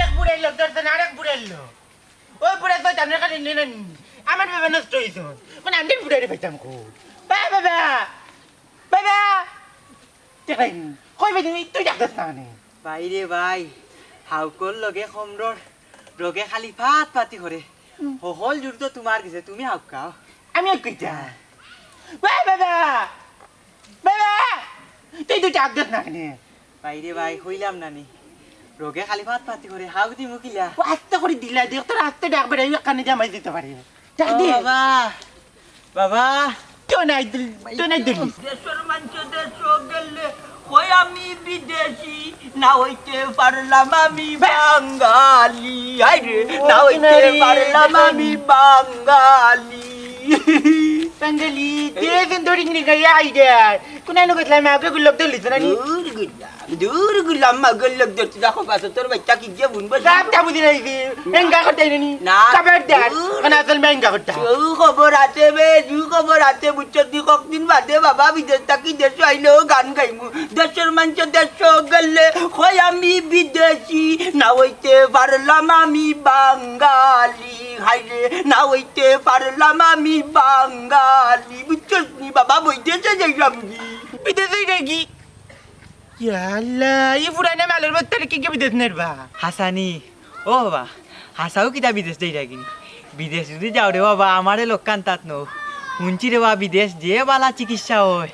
এক বুড়াইর লগ ধরছে না, আরেক বুড়াইর লগ। ওই বুড়াইর লগ জানের কাছে নিয়ে নেন। আমার বাবা নষ্ট অইছে। মানে আমি বুড়াইরে পাইতাম কই? বাবা, বাবা। বাবা। তে ভাই, কই ভাই, তুই ডাকতাস না কেনে? ভাই রে ভাই, হাউকর লগে কমরর রোগে খালি ফাত ফাতি করে। হুম। হকল জুর তো তুমার গেছে, তুমি হাউকাও। আমি আর কইতা। বাবা, বাবা, তুই তো ডাকতাস না কেনে? ভাই রে ভাই, কইলাম না নি, রোগে খালি ফাত ফাতি করে, হাউ দি মুকিলা। ও আস্তে করে দিলা, দেখ তোর আস্তে ডাক বেড়াই, ওখানে জামাই দিতে পারে। ডাক ও দে। বাবা, বাবা। কেউ নাই দিল, কেউ নাই দিল। দেশর মানষে দেশো গেলে কয় আমি বিদেশি, না অইতে পারলাম আমি বাঙালি। হায় রে, না অইতে পারলাম আমি বাঙালি। বাঙালি, দেশন দড়ি নিয়ে গাইয়া আইডা। কোন আনো গেছলাম, আগে গুল্লক দলিস না নি? দূর গুল্লা। দূর গুল্লা, মাগর লগ ধরতে দেখো, বাসো তোর বাচ্চা কি যে বুনবো? গাবটা বুঝি নাই কি? এঙ্গা করতে নি? না। খবরদার, দূর। মানে আসল মেঙ্গা করতে। সু খবর আছে বে, সু খবর আছে, বুঝছো? তুই কতদিন বাদে বাবা বিদেশ থাকি দেশো আইলেও গান গাইমু। দেশর মানষে দেশো গেলে কয় আমি বিদেশি, না অইতে পারলাম আমি বাঙালি। হায় রে, না অইতে পারলাম আমি বাঙালি। বুঝছস নি বাবা, বৈদেশে যাইলাম কি? বিদেশে নাকি? ইয়া আল্লাহ, ই ফুরানা মালর বস্তারে কিগে বিদেশ নেরবা? হাছা নি, ও বাবা, হাছাউ কিতা বিদেশ দেইরা কিনি? বিদেশ যদি যাও রে বাবা, আমারে লক্কান তাত নও। হুনছি রে বা, বিদেশ যে বালা চিকিৎসা অয়,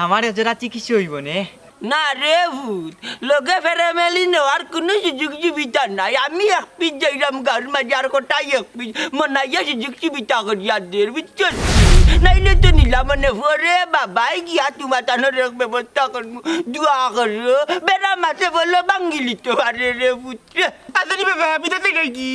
আমার এজরা চিকিৎসা অইবো নে। না রে পুত, লগে ফেরেমেলি নেওয়ার কুনু সুযোগ সুবিধা নাই। আমি এক পিস যাইরাম গাউর মাঝে, আর কটাই এক পিস। মনাইয়ে সুযোগ সুবিধা করিয়া দের, বুঝছস নি? নাইলে তো নিলাম মানে পরে বাবায় গিয়া তুমার তানর এক ব্যবস্থা করমু। দোয়া করো, বেড়া মাছে বলো ভাঙ্গিলিতো পারে রে পুত রে। আচ্ছা রে বাবা, বিদেশি গাই কি?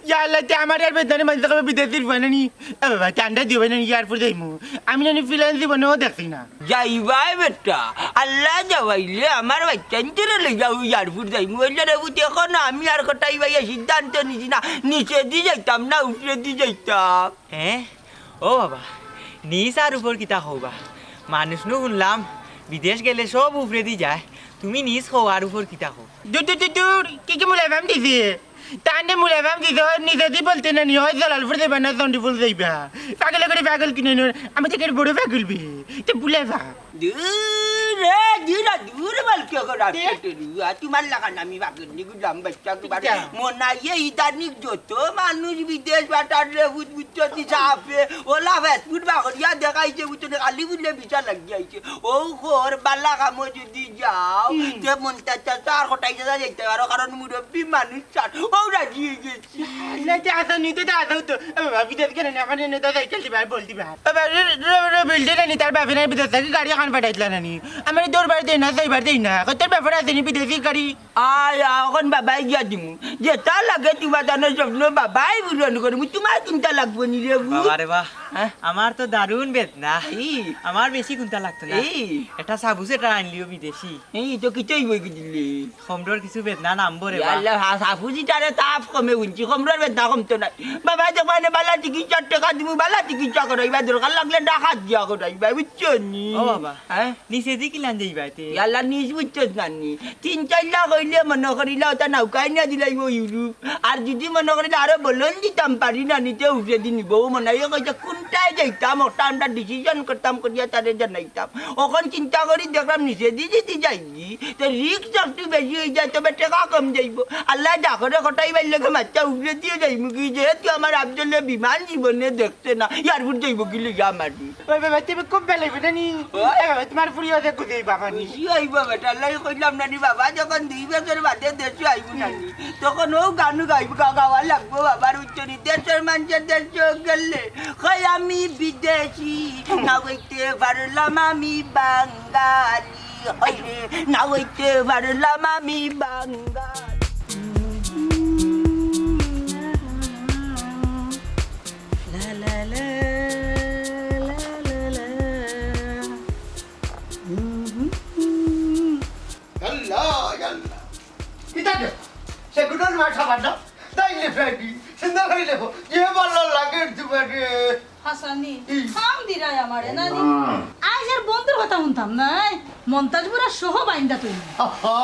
ইয়া আল্লাহ, তে আমার আর বেদানে মাঝে কবে বিদেশির বানানি? এ বাবা, ঠান্ডা দিও বানানি, এয়ারপোর্ট যাইমু। আমি নানি ফ্রিল্যান্স জীবনেও দেখছি না। যাইবায় বেটা, আল্লাহ যাওয়াইলে আমার বাচ্চাইন্তরে লইয়া অউ এয়ারপোর্ট যাইমু। অইলে রে পুত, অখনো আমি আর কটাই ভাইয়া সিদ্ধান্ত নিছি না, নিচেদি যাইতাম না উপরেদি যাইতাম। হ্যাঁ? ও বাবা, নিচ আর উপর কিতা কও বা? মানুষ নু হুনলাম, বিদেশ গেলে সব উপরেদি যায়। তুমি নিচ কও আর উপর কিতা কও? দূর, দূর, দূর, দূর, কি কি মুলাফাম দিছে? তানে মুলাফাম দিছে, অয় নিচেদি বলতে না নি, অয় জালালপুর যাইবা না চণ্ডীপুর যাইবা। পাগলে করে পাগল কিনে নয়, আমি তো একের বড় পাগল বে। তে মুলাফা। দূর রে, দূর, দূর বল কে করে দে। রাখতে রে, তুমার লাখান আমি পাগল নি গুলাম বাচ্চা তোমার। কিতা? মনাইয়ে ইদানিং যত মানুষ বিদেশ পাঠার রে, বুঝ-, বুঝছো নি সাফে, ওলা Facebook বাগরিয়া দেখাইছে, বুঝছো নি, খালি বুলে ভিসা লাগিয়া আইছে। অউ খর বালা কামো যদি যাও, হুম। তে মন্তাজ চাচা আর কটাই চাচা যাইতে পারো, কারণ মুরব্বি মানুষ চান। অউ রাজি অই গেছি। না, তে আসো নি, তে আসো তো। এ বাবা, বিদেশ গেলে না, আমার এনে তো সাইকেল দিবা, বল দিবা। এ বাবা, রে, রে, রে, বিলটে না নি, তার বাপে না বিদেশ থাকি গাড়ি এখান পাঠাইতলা না নি। আমার দৌড় বার দেই না, যাইবার দেই না। কত ব্যাপার আছে নি বিদেশি গাড়ি? আয়, আয়, অখন বাবায় গিয়া দিমু। যেটা লাগে তুমার জানো স্বপ্ন বাবায় পূরণ করমু। তুমার কুনটা লাগবো নি রে পুত? বাবা রে বাহ, হ্যাঁ? আমার তো দারুণ বেদনা। এই। আমার বেশি কুনটা লাগতো না। এই। একটা সাবু সেটা আনলিও বিদেশি। এই, তো কিতাই বই কি দিলে? কমরর কিছু বেদনা নামবো রে ইয়া বা। আল্লাহ, হা-, সাবু সেটারে তাপ কমে হুনছি, কমরর বেদনা কমতো নায়। বাবায় দেখবা নে বালা চিকিৎসার টেকা দিমু, বালা চিকিৎসা করাইবা, দরকার লাগলে ঢাকাত গিয়া করাইবা, বুঝছো নি? ও বাবা। হ্যাঁ? নিচেদি কিলান যাইবা তে? ইয়াল্লা নিচ বুঝছস না নি? তিন চাইর লাখ অইলে মনো করিলা ওটা নৌকায় নিয়া দিলাইবো ইউরোপ। আর যদি মনো করিলা আরো বলন দিতাম পারি না নি তে উপরেদি নিবো। অউ মনাইয়ে কইছে কুনটায় যাইতাম, ওটা আমরা decision করতাম করিয়া তারে জানাইতাম। অখন চিন্তা করি দেখলাম নিচেদি যদি যাইগি, তে risk একটু বেশি অই যায়, তবে টেকা কম যাইবো। আল্লায় যা করে কটাই বাইর লগে মাত্তা উপরেদিও যাইমু কি, যেহেতু আমার আফজলে বিমান জীবনে দেখ না, এয়ারপোর্ট যাইবো কি লইয়া আমারে? ওই বাবা, তুমি খুব বেলাই বুঝে নি? ওই। এ বাবা, তোমার ফুড়ি ওদের খুঁজে বাবা নি। খুশি অইবো বেটা, লাই কইলাম না নি বাবা, যখন দুই বছর বাদে দেশো আইবো না নি, তখন অউ গানও গাইবো, গা-, গাওয়া লাগবো বাবার উচ্চারি। দেশর মানষে দেশো গেলে কয় আমি বিদেশি, না অইতে পারলাম আমি বাঙালি। হইরে, না অইতে পারলাম আমি বাঙালি। লা লা লা, লা লা লা। আল্লাহ, আল্লাহ। কিতা দে? সেগুনর মা সাবান না? তাইলে ফেটি, সুন্দর অইলে হো। এ ভালা লাগে তোমারে। হাসানি, ই। কাম দিরায় আমারে, না নি? আইজ আর বন্ধুর কথা হুনতাম নায়। মন্তাজ বুড়া সহ বাইন্দা তুই। আহা,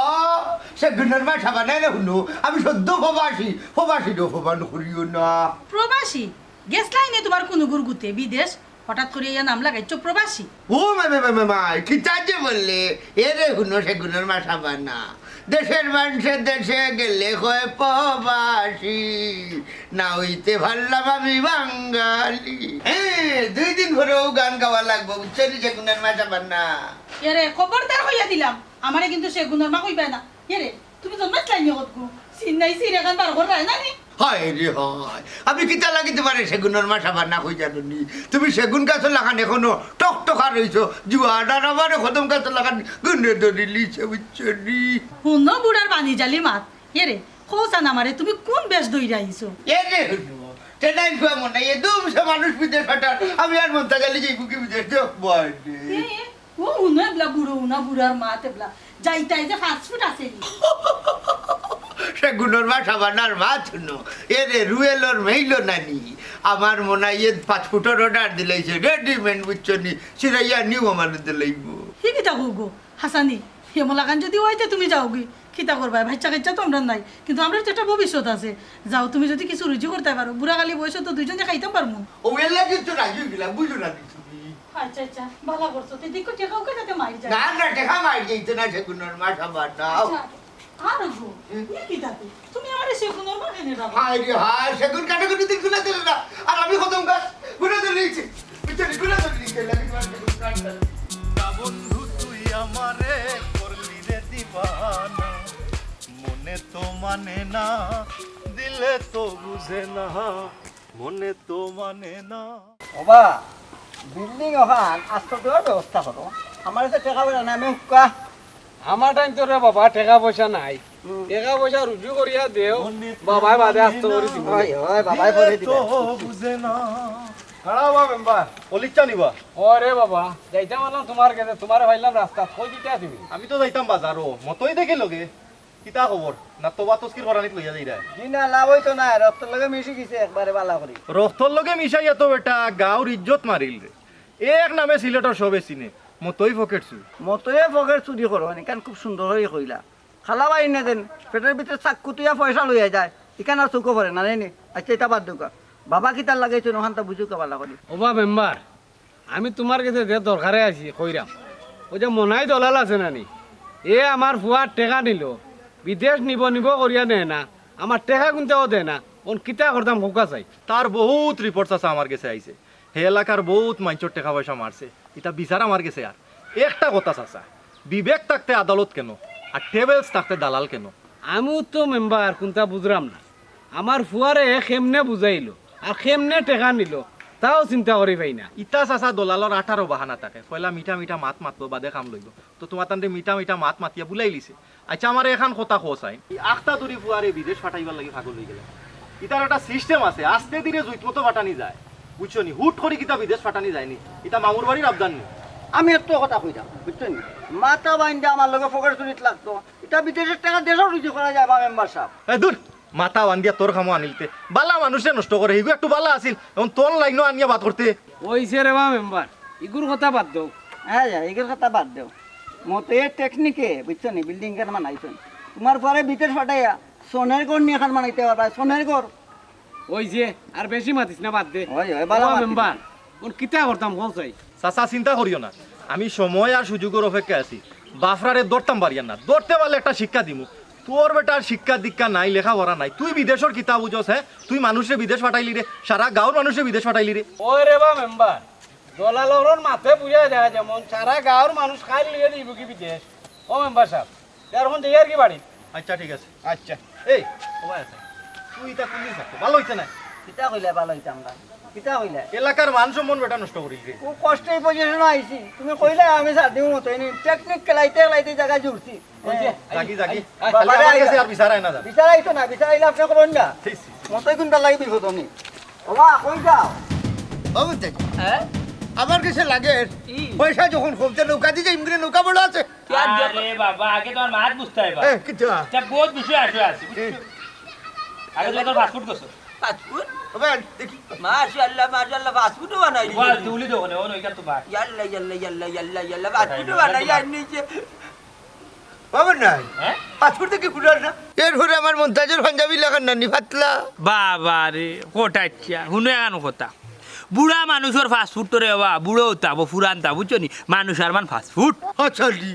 সেগুনর মা সাবান না হুনো। আমি সদ্য প্রবাসী, প্রবাসীরে অপমান করিও না। প্রবাসী? গেছলায় নি তোমার কুনুগুর গুতে বিদেশ? হঠাৎ করি ইয়া নাম লাগাইছো প্রবাসী। ও মাই, মাই, মাই, মাই, মাই, কিতা যে বললে? এরে হুনো, সেগুনর মা সাবান না। দেশর মানষে দেশো গেলে কয় প্রবাসী, না অইতে পারলাম আমি বাঙালি। হ্যাঁ, দুই দিন পরে অউ গান গাওয়া লাগবো, বুঝছো নি, সেগুনর মা সাবান না। এরে, খবরদার কইয়া দিলাম, আমারে কিন্তু সেগুনর মা কইবায় না। এরে, তুমি জন্মাইছলায় নি কতগু? চিন নাই, চিন এখান বার করবায় না নি? হায় রে হায়, আমি কিতা লাগি তোমারে সেগুনর মা সাবান না কই জানো নি? তুমি সেগুন গাছর লাখান এখনো টকটকা রইছো, জুয়ান আর আমারে কদম গাছর লাখান গুনে ধরিলিছে, বুঝছো নি? হুনো বুড়ার বানি জালি মাত। এরে, কও চাইন আমারে, তুমি কুন বেশ ধইরা আইছো? এরে হুনো, টেনাইন ফুয়া মনাইয়ে, দুমছে মানুষ বিদেশ পাঠার, আমি আর মন্তাজ আলী যাইবো কি বিদেশ? দেখ বয়নে। এ, এ, ও হুনো এবলা বুড়ো, হুনা বুড়ার মাত এবলা। যাইতায় যে পাঁচ ফুট আছে নি। সেগুনর মা সাবান না, মাত হুনো। এরে রুয়েলর মেইলো নানি। আমার মনাইয়ে পাঁচ ফুটর order দিলাইছে, readymade বুঝছো নি? সিরাইয়া নিউ আমারে দিলাইবো। হি কিতা কও গো? হাসানি, এমলাখান যদি অইতে তুমি যাওগি, কিতা করবায়? বাইচ্চা কাইচ্চা তো আমরার নাই, কিন্তু আমরার তো একটা ভবিষ্যৎ আছে। যাও, তুমি যদি কিছু রুজি করতায় পারো, বুড়া কালি বয়সো তো দুইজনে খাইতাম পারমু। ও এর লাগি তো রাজি অইগেলাম, বুঝো না নি তুমি। আচ্ছা, আচ্ছা, ভালা করছো। তে দেখো, টেকাও কে যাতে মাইর যায়। না, না, টেকা মাইর যাইতো না, সেগুনর মা সাবান না। আচ্ছা, আর গো, হুম। এ কিতা তে? তুমি আমারে সেগুনর মা কেনে ডাকো? হায় রে হায়, সেগুন কাঠে কোনো দিন গুনা দিলে না। আর আমি কদম গাছ গুনা দিলে নিচে। না বন্ধু, তুই আমারে করলি রে দিবানা, মনে তো মানে না, দিলে তো বুঝে না, মনে তো মানে না। ওবা, বিল্ডিং ওখান আস্ত দেওয়ার ব্যবস্থা করো। আমার কাছে টেকা পয়সা নাই, আমি হুক্কা। আমার টাইম তো রে বাবা টেকা পয়সা নাই। হুম। টেকা পয়সা রুজি করিয়া দেও, বাবায় বাদে আস্ত করি দিব। ওই, ওই, বাবায় পরে দিবে। তো বুঝে না। খাড়া বা মেম্বার, অলিচ্ছা নিবা? ওরে বাবা, যাইতাম বললাম তোমার কাছে, তোমারে পাইলাম রাস্তা, কই দিতে তুমি? আমি তো যাইতাম বাজারো, মতই দেখি লগে। কিতা খবর? না তোবা তস্কির করানিত লইয়া যাইরা? জি না, লাভ হইতো না, রক্তর লগে মিশি গেছে একবারে বালা করি। রক্তর লগে মিশাইয়া তো বেটা গাঁওর ইজ্জত মারিল রে। এক নামে সিলেটর সবে চিনে, মতই পকেট চুর। মতয়ে পকেট চুরি করো, মানে, কারণ খুব সুন্দর করে কইলা। খালা ভাই না দেন, পেটের ভিতরে চাক্কু তুইয়া পয়সা লইয়া যায়, ইখান আর চোখো পড়ে না, নেই নি? আচ্ছা, এটা বাদ দেউকা। বাবা কিতার লাগাইছে, ওখানটা বুঝুকা বালা করি। ওবা মেম্বার, আমি তোমার কাছে যে দরকারে আইছি, কইরাম। ওই যে মনাই দলাল আছে না নি, এ আমার ফুয়ার টেকা নিল, বিদেশ নিব নিব করিয়া নেয় না, আমার টেকা কুনটাও দেয় না, অন কিতা করতাম কউক্কা চাই। তার বহুত রিপোর্টস আছে আমার গেছে আইছে, হে এলাকার বহুত মাইনষর টেকা পয়সা মারছে, ইতা বিচার আমার গেছে আর। একটা কথা চাচা, বিবেক থাকতে আদালত কেন, আর টেবিলস থাকতে দালাল কেন? আমিও তো মেম্বার কুনতা বুঝরাম না, আমার ফুয়ারে কেমনে বুঝাইলো আর কেমনে টেকা নিল, তাও চিন্তা করি পাই না। ইতা চাচা দলালর আঠারো বাহানা থাকে, পয়লা মিঠা মিঠা মাত মাতবো, বাদে কাম লইবো। তো তোমার তানরে মিঠা মিঠা মাত মাতিয়া বুলাইলিছে। আচ্ছা, আমারে এখান কথা কও চাই, ই আখতা দূরি ফুয়ারে বিদেশ পাঠাইবার লাগি পাগল অইগেলা। ইতার একটা সিস্টেম আছে, আস্তে ধীরে জুইত মতো পাঠানি যায়, বুঝছো নি? হুট করি কিতা বিদেশ পাঠানি যায়নি, ইতা মামুর বাড়ির আবদার নি। আমি একটা কথা কইতাম, বুঝছো নি? মাথা বাইন্দা আমার লগে ফকের চুরিত লাগতো, ইতা বিদেশের টেকা দেশও রুজি করা যায় বা মেম্বার সাহেব। এ দূর, মাথা বান্ধিয়া তোর কামো আনিলতে। বালা মানুষে নষ্ট করে, হিগু একটু বালা আছিল, এখন তোর লাইনও আনিয়া বাদ করতে। ওইছে রে বা মেম্বার, ইগুর কথা বাদ দেও। হ্যাঁ, হ্যাঁ, ইগুর কথা বাদ দেও। মতো এ টেকনিকে, বুঝছো নি, বিল্ডিং কেন বানাইছো? তোমার পরে বিদেশ পাঠাইয়া সোনের ঘর নিয়ে খান বানাইতে পারবা, সোনের ঘর। ওই যে, আর বেশি মাতিস না, বাদ দে। ওই, ওই, বালা ও মাতিস। মেম্বার, কোন কিতা করতাম, বল চাই। চাচা, চিন্তা করিও না, আমি সময় আর সুযোগর অপেক্ষায় আছি। বাফরারে ধরতাম পারিয়ার না, ধরতে পারলে একটা শিক্ষা দিমু। তোর বেটার শিক্ষা দীক্ষা নাই, লেখাপড়া নাই, তুই বিদেশর কিতা বুঝস? হ্যাঁ, তুই মানুষরে বিদেশ পাঠাইলি রে, সারা গাঁওর মানুষরে বিদেশ পাঠাইলি রে। ওই রে বা মেম্বার, দলালর মাতে বুঝা যায় যেমন সারা গাঁওর মানুষ খাইল লইয়া দিব কি বিদেশ। ও মেম্বার সাহেব, এখন যাই আর কি বাড়ি। আচ্ছা, ঠিক আছে। আচ্ছা। এই, ও ভাই আছে। তুই ইতা কুনদিন ছাড়তো? ভালা অইছে না? কিতা কইলে ভালা অইতাম না? কিতা কইলে? এলাকার মান সম্মান বেটা নষ্ট করিস রে। ও কষ্টে এই পজিশনে আইছি। তুমি কইলে আমি ছাড় দিমু মতো। এই টেকনিক খেলাইতে খেলাইতে জায়গায় জুড়ছি। ওই যে, জাগি, জাগি। আই, আই, বাবারে আমার আইলা। কাছে আর বিচার আয় না জান। বিচার আইতো না, বিচার আইলে আপনি করুন না। ঠিক, ঠিক, ঠিক। মতোই কোনটা লাগি বিপদ আমি। ওবা, কই যাও? ও বুঝতে। হ্যাঁ? আমার কাছে লাগে। কি? পয়সা যখন কমছে নৌকা দিয়ে যাই, নৌকা বড় আছে। আরে বাবা, আগে তোমার মাত বুঝতে হবে। এ, কিতা? এটা বহুত বিষয় আসে আছে, বুঝছো? এ। আগে তুমি তো ফাস্টফুড করছো। ফাস্টফুড? ওবে, দেখি। মাশাআল্লাহ, মাশাআল্লাহ, ফাস্টফুডও বানাই দিছে। ওই তুলি দেবো না, ওই ওইখান তো বাদ। ইয়াল্লা, ইয়াল্লা, ইয়াল্লা, ইয়াল্লা, ইয়াল্লা, ফাস্টফুডও বানাই আনছে। বাবা নাই। হ্যাঁ? ফাস্টফুড দেখি ফুটার না। এরপরে আমার মন্তাজের পাঞ্জাবি লাগার নানি পাতলা। বাবা রে, কোটাচ্ছা, হুনো এখন কথা। বুড়া মানুষর ফাস্টফুড তো রে বাবা, বুড়ো তাবো, ফুরান তাবো, বুঝছো নি? মানুষ আর মান ফাস্টফুড। আচ্ছা রে,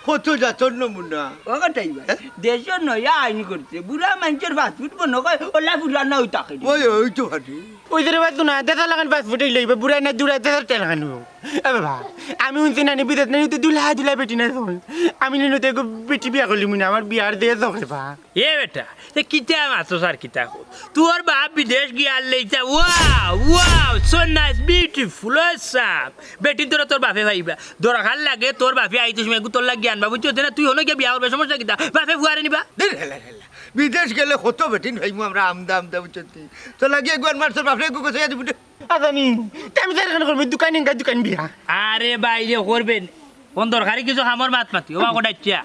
কত জাতর নমুনা। ও কথাই ভাই, হ্যাঁ? দেশর নয়া আইন করছে, বুড়া মানুষর ফাস্টফুড মনে কয়, ওলা ফুরান না ওই তাকে। ওই, ওই তো হাঁটি। ওই যে রে বাবা, তুই না, দেশর লাগান ফাস্টফুড এই লইবে, বুড়া না দুরা দেশর তেল খান নিব। এ বাবা, আমি উনছি নানি বিদেশ নানি তো দুলা দুলা বেটি না তখন। আমি নিনু তো এগো বেটি বিয়া করলি মুনা, আমার বিয়ার দেশ দেখে বা। এ বেটা, এ কিতা মাতস আর কিতা কর? তোর বাপ বিদেশ গিয়া আর লইতা, wow, wow, so nice, beautiful, awesome। বেটি তোরা তোর বাপে পাইবা। দরকার লাগে তোর বাপে আইতে সময় এগু তোর লাগি আনবা, বুঝছো? না তুই হনো গিয়া বিয়া করবে, সমস্যা কিতা? বাপে ফুয়ারে নিবা। দে হেলা হেলা। বিদেশ গেলে কত বেটিন পাইমু আমরা আমদা আমদা, বুঝছো তুই? তোর লাগি এগু আনবার তোর বাপরে এগু গোছাইয়া দিবি রে। আজানি, তে আমি তার এখানে করবো, দোকান ইনকা দোকান বিয়া। আরে বাইরে করবেন। কোন দরকারি কিছু কামর মাত মাতি, ও বাবা ডাকিয়া।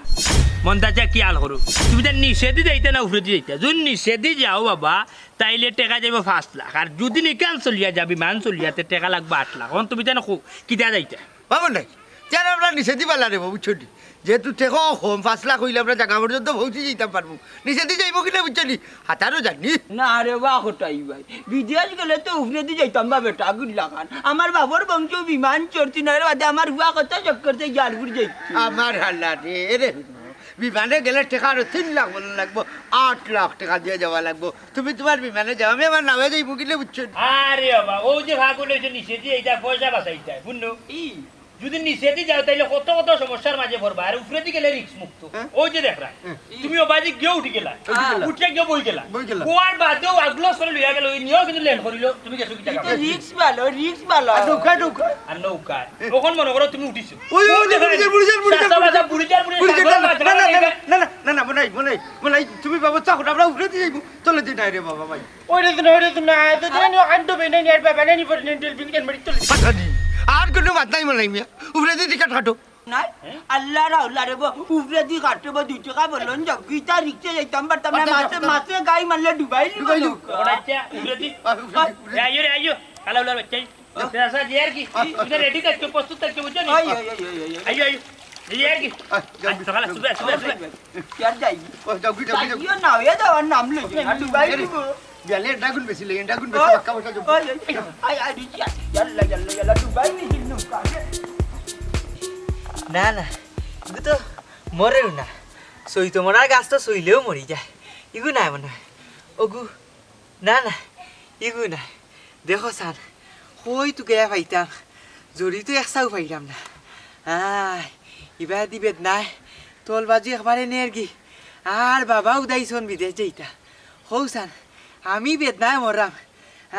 মন্তাজে কি আল করো? তুমি তার নিচেদি যাইতে না উপরেদি যাইতে? যদি নিচেদি যাও বাবা, তাইলে টেকা যাইবো পাঁচ লাখ। আর যদি নিকান চলিয়া যাবি, মান চলিয়াতে টেকা লাগবো আট লাখ। এখন তুমি তাই না কো-, কিতা যাইতে? বাবা নাই, যারা আমরা নিচেদি বালা রে বাবু, বুঝছো নি? যেহেতু টেকাও কম, পাঁচ লাখ হইলে আমরা জাগা পর্যন্ত পৌঁছি যাইতাম পারবো। নিচেদি যাইবো কিনা বুঝছো নি? হাতারও জানি। না রে বা, কোটাই ভাই। বিদেশ গেলে তো উপরেদি যাইতাম বা বেটা, গুল্লা খান। আমার বাবার বংশ বিমান চড়ছি না রে, বাদে আমার হুয়া কত চক্কর থেকে ইয়ারপুর যাইছি। আমার হাল্লা রে, এরে হুনো। বিমানে গেলে টেকা আরো তিন লাখ বলন লাগবো, আট লাখ টেকা দিয়া যাওয়া লাগবো। তুমি তুমার বিমানে যাও, আমি আমার নাওয়ে যাইমু গিলে, বুঝছো নি? আরে বাবা, অউ যে ফাগুন অইছে নিষেধি, এইটা পয়সা বাঁচাইতে অয়, বুঝছো? ই। যদি নিষেধি যাও, তাইলে কত কত সমস্যার মাঝে পড়বা, আর উপরেদি গেলে রিস্ক মুক্ত। হ্যাঁ। অউ যে দেখরা, হ্যাঁ। তুমি অবাদি গিয়ে উঠি গেলা, উঠি গেলা। উঠিয়া গিয়ে বই গেলা। বই গেলা। বওয়ার বাদেও আগলো সরে লইয়া গেল, অউ নিয়েও কিন্তু ল্যান্ড করিল, তুমি গেছো কিতা কাম? রিস্ক ভালো, রিস্ক ভালো। আর নৌকা, নৌকা। আর নৌকা। অখন মনো করো তুমি উঠিছো। ওই, ওই, ওই, দেখো, বুড়ি যার, বুড়ি যার, বুড়ি যার, চাচা বাজা, বুড়ি যার, বুড়ি যার, বুড়ি যার, চাচা বাজা, না, না, বুড়ি যার। না, না, না, না, মনাই, মনাই, মনাই, তুমি ব্যবস্থা করো, আমরা উপরেদি যাইমু, তলেদি নায় রে বাবা ভাই। ওরে তো না, ওরে তো না, এত দিন আমি আন্ডো বেনে নিয়ে আর বাবা নানি পরে নিয়ে ডলফিন কেন মারি তুলে। পাঠানি, আর কোনো মাত নাই মনাই মিয়া, উপরেদি টিকিট কাটো। নাই, আল্লাহ রাহুল্লা রে বো, উপরেদি কাটতে বো, দুই টাকা বলুন যাও, গীতা রিক্সা যাইতাম পারতাম না, পাঠানি, মাছে, পাঠানি। মাছে গাই মারলে ডুবাই নিব ডুবাই নিব। নৌকা। ওরা ইচ্ছা, উপরেদি। আ, উপরেদি, উপরেদি। এ, আইও রে, আইও, কালা উলার বাচ্চা। আচ্ছা, যে আর কি? তুমি তো রেডি থাকছো, প্রস্তুত থাকছো, বুঝছো নি? ওই, ওই, ওই, ওই, ওই, ওই। এই, এই, এই আর কি? আচ্ছা, আচ্ছা, খালা, সুবে, সুবে, সুবে। কি আর যাই? ও, যাও, যাও, যাও। যাইও না, ওই যাওয়ার নাম লইছে না, ডুবাই দিব। গেলে এন্ডা গুন বেশি লই, এন্ডা গুন বেশি ওই, বাক্কা বসা যাবো। ওই, ওই, আই, আই, আই, ইয়াল্লা, ইয়াল্লা, ইয়াল্লা, ডুবাই নিছিল নৌকা। না, না, ইগু তো মরেও না। সইতো মরার গাছ তো সইলেও মরি যায়। ইগু নাই মনে হয়। ওগু না, না, ইগু নায়। দেখো ছান, কই তুকাইয়া পাইতাম, জরি তো একসাও পাইরাম না। আয়, ইবাদি বেদনায়, তলবাজু একবারে নেরগি। আর বাবা উদাইছন বিদেশ যাইতা। কও ছান, আমি বেদনায় মররাম।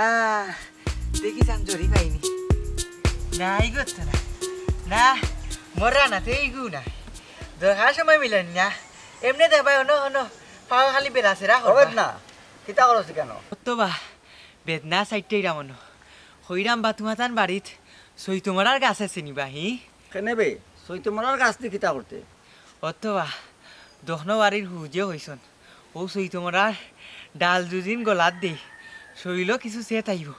আহ, দেখি ছান জরি পাইনি। না, ইগু তো না। না, মররা না, তে ইগু না। দরকার সময় মিলেন না। এমনে দেখবায়, হনো, হনো, পাও খালি বেড়াছেড়া করবা। না, কিতা করছ কেন? অত বা, বেদনা সাইডটাই রামনো। কইরাম বা তুমাতান বাড়িত সইতমরার গাছ আছে নি বা, হি? কেনে বে, সইতমরার গাছ দি কিতা করতে? অত বা, দখনো বাড়ির হুজে কইছন। অউ সইতমরার ডাল দুদিন গলাত দেই, শরীলো কিছু সেত আইবো।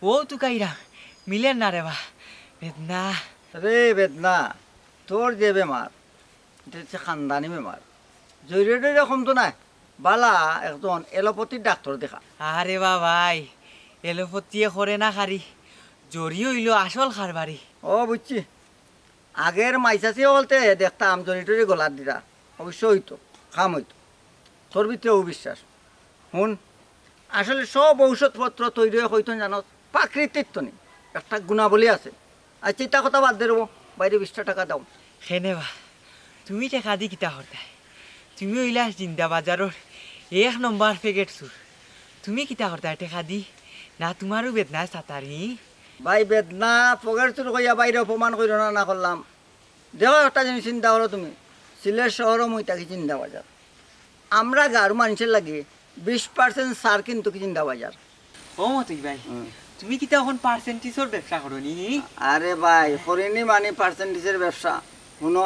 অউ তুকাইরাম, মিলের না রে বা, বেদনা। রে বেদনা, তোর যে বেমার, ইটা হচ্ছে খানদানি বেমার। জরিয়ে টরিয়ে কমতো নায়। বালা একজন এলোপ্যাথির ডাক্তার দেখা। আরে বা ভাই, এলোপ্যাথিয়ে করে না খারি, জরি অইলো আসল কারবারি। ও বুঝছি, আগের মাইচাচি অকলতে দেখতাম জরি টরি গলাত দিতা, অবশ্য অইতো, কাম অইতো। তোর ভিতরে অবিশ্বাস। হুন, আসলে সব ঔষধপত্র তৈরি অয় কইতন জানোস, প্রাকৃতিক তো নি, একটা গুণাবলী আছে। আচ্ছা, ইতা কথা বাদ দে রে বা, বাইরে বিশটা টেকা দেও। কেনে বা, তুমি টেকা দি কিতা করতায়? তুমি অইলা জিন্দাবাজারর এক নম্বর প্যাকেট চুর। তুমি কিতা করতায় টেকা দি? না তুমারও বেদনায় সাতারি? ভাই, বেদনা পকেট চুর কইয়া বাইরে অপমান কইরো না, না করলাম। দেখো, একটা জিনিস চিন্তা করো তুমি, সিলেট শহরও মুই থাকি জিন্দাবাজার। আমরা গাঁওর মানষর লাগি বিশ percent ছাড় কিন্তু কি জিন্দাবাজার। ও মতই ভাই, হুম। তুমি কিতা অখন পার্সেন্টেজর ব্যবসা করো নি? আরে ভাই, করিনি মানে পার্সেন্টেজর ব্যবসা। হুনো,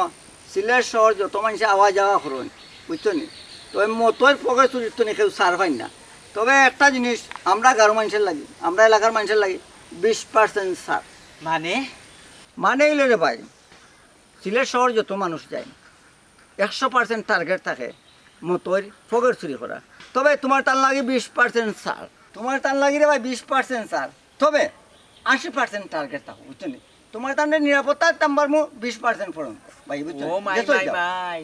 সিলেট শহর যত মানষে আওয়া যাওয়া করইন, বুঝছো নি? তো এই মতর পকেট চুরির তো নি কেউ ছাড় পাইন না। তবে একটা জিনিস, আমরা গাঁওর মানষর লাগি, আমরা এলাকার মানষর লাগি বিশ percent ছাড়। মানে? মানে অইলো রে ভাই, সিলেট শহর যত মানুষ যায়, একশো percent target থাকে মতর পকেট চুরি করা। তবে তুমার তান লাগি বিশ percent ছাড়, তুমার তান লাগি রে ভাই বিশ percent ছাড়, তবে আশি percent target থাকে, বুঝছো নি? তুমার তানরে নিরাপত্তা দিতাম পারমু বিশ percent পর্যন্ত, ভাই, বুঝছো নি? ও মাই, মাই, মাই।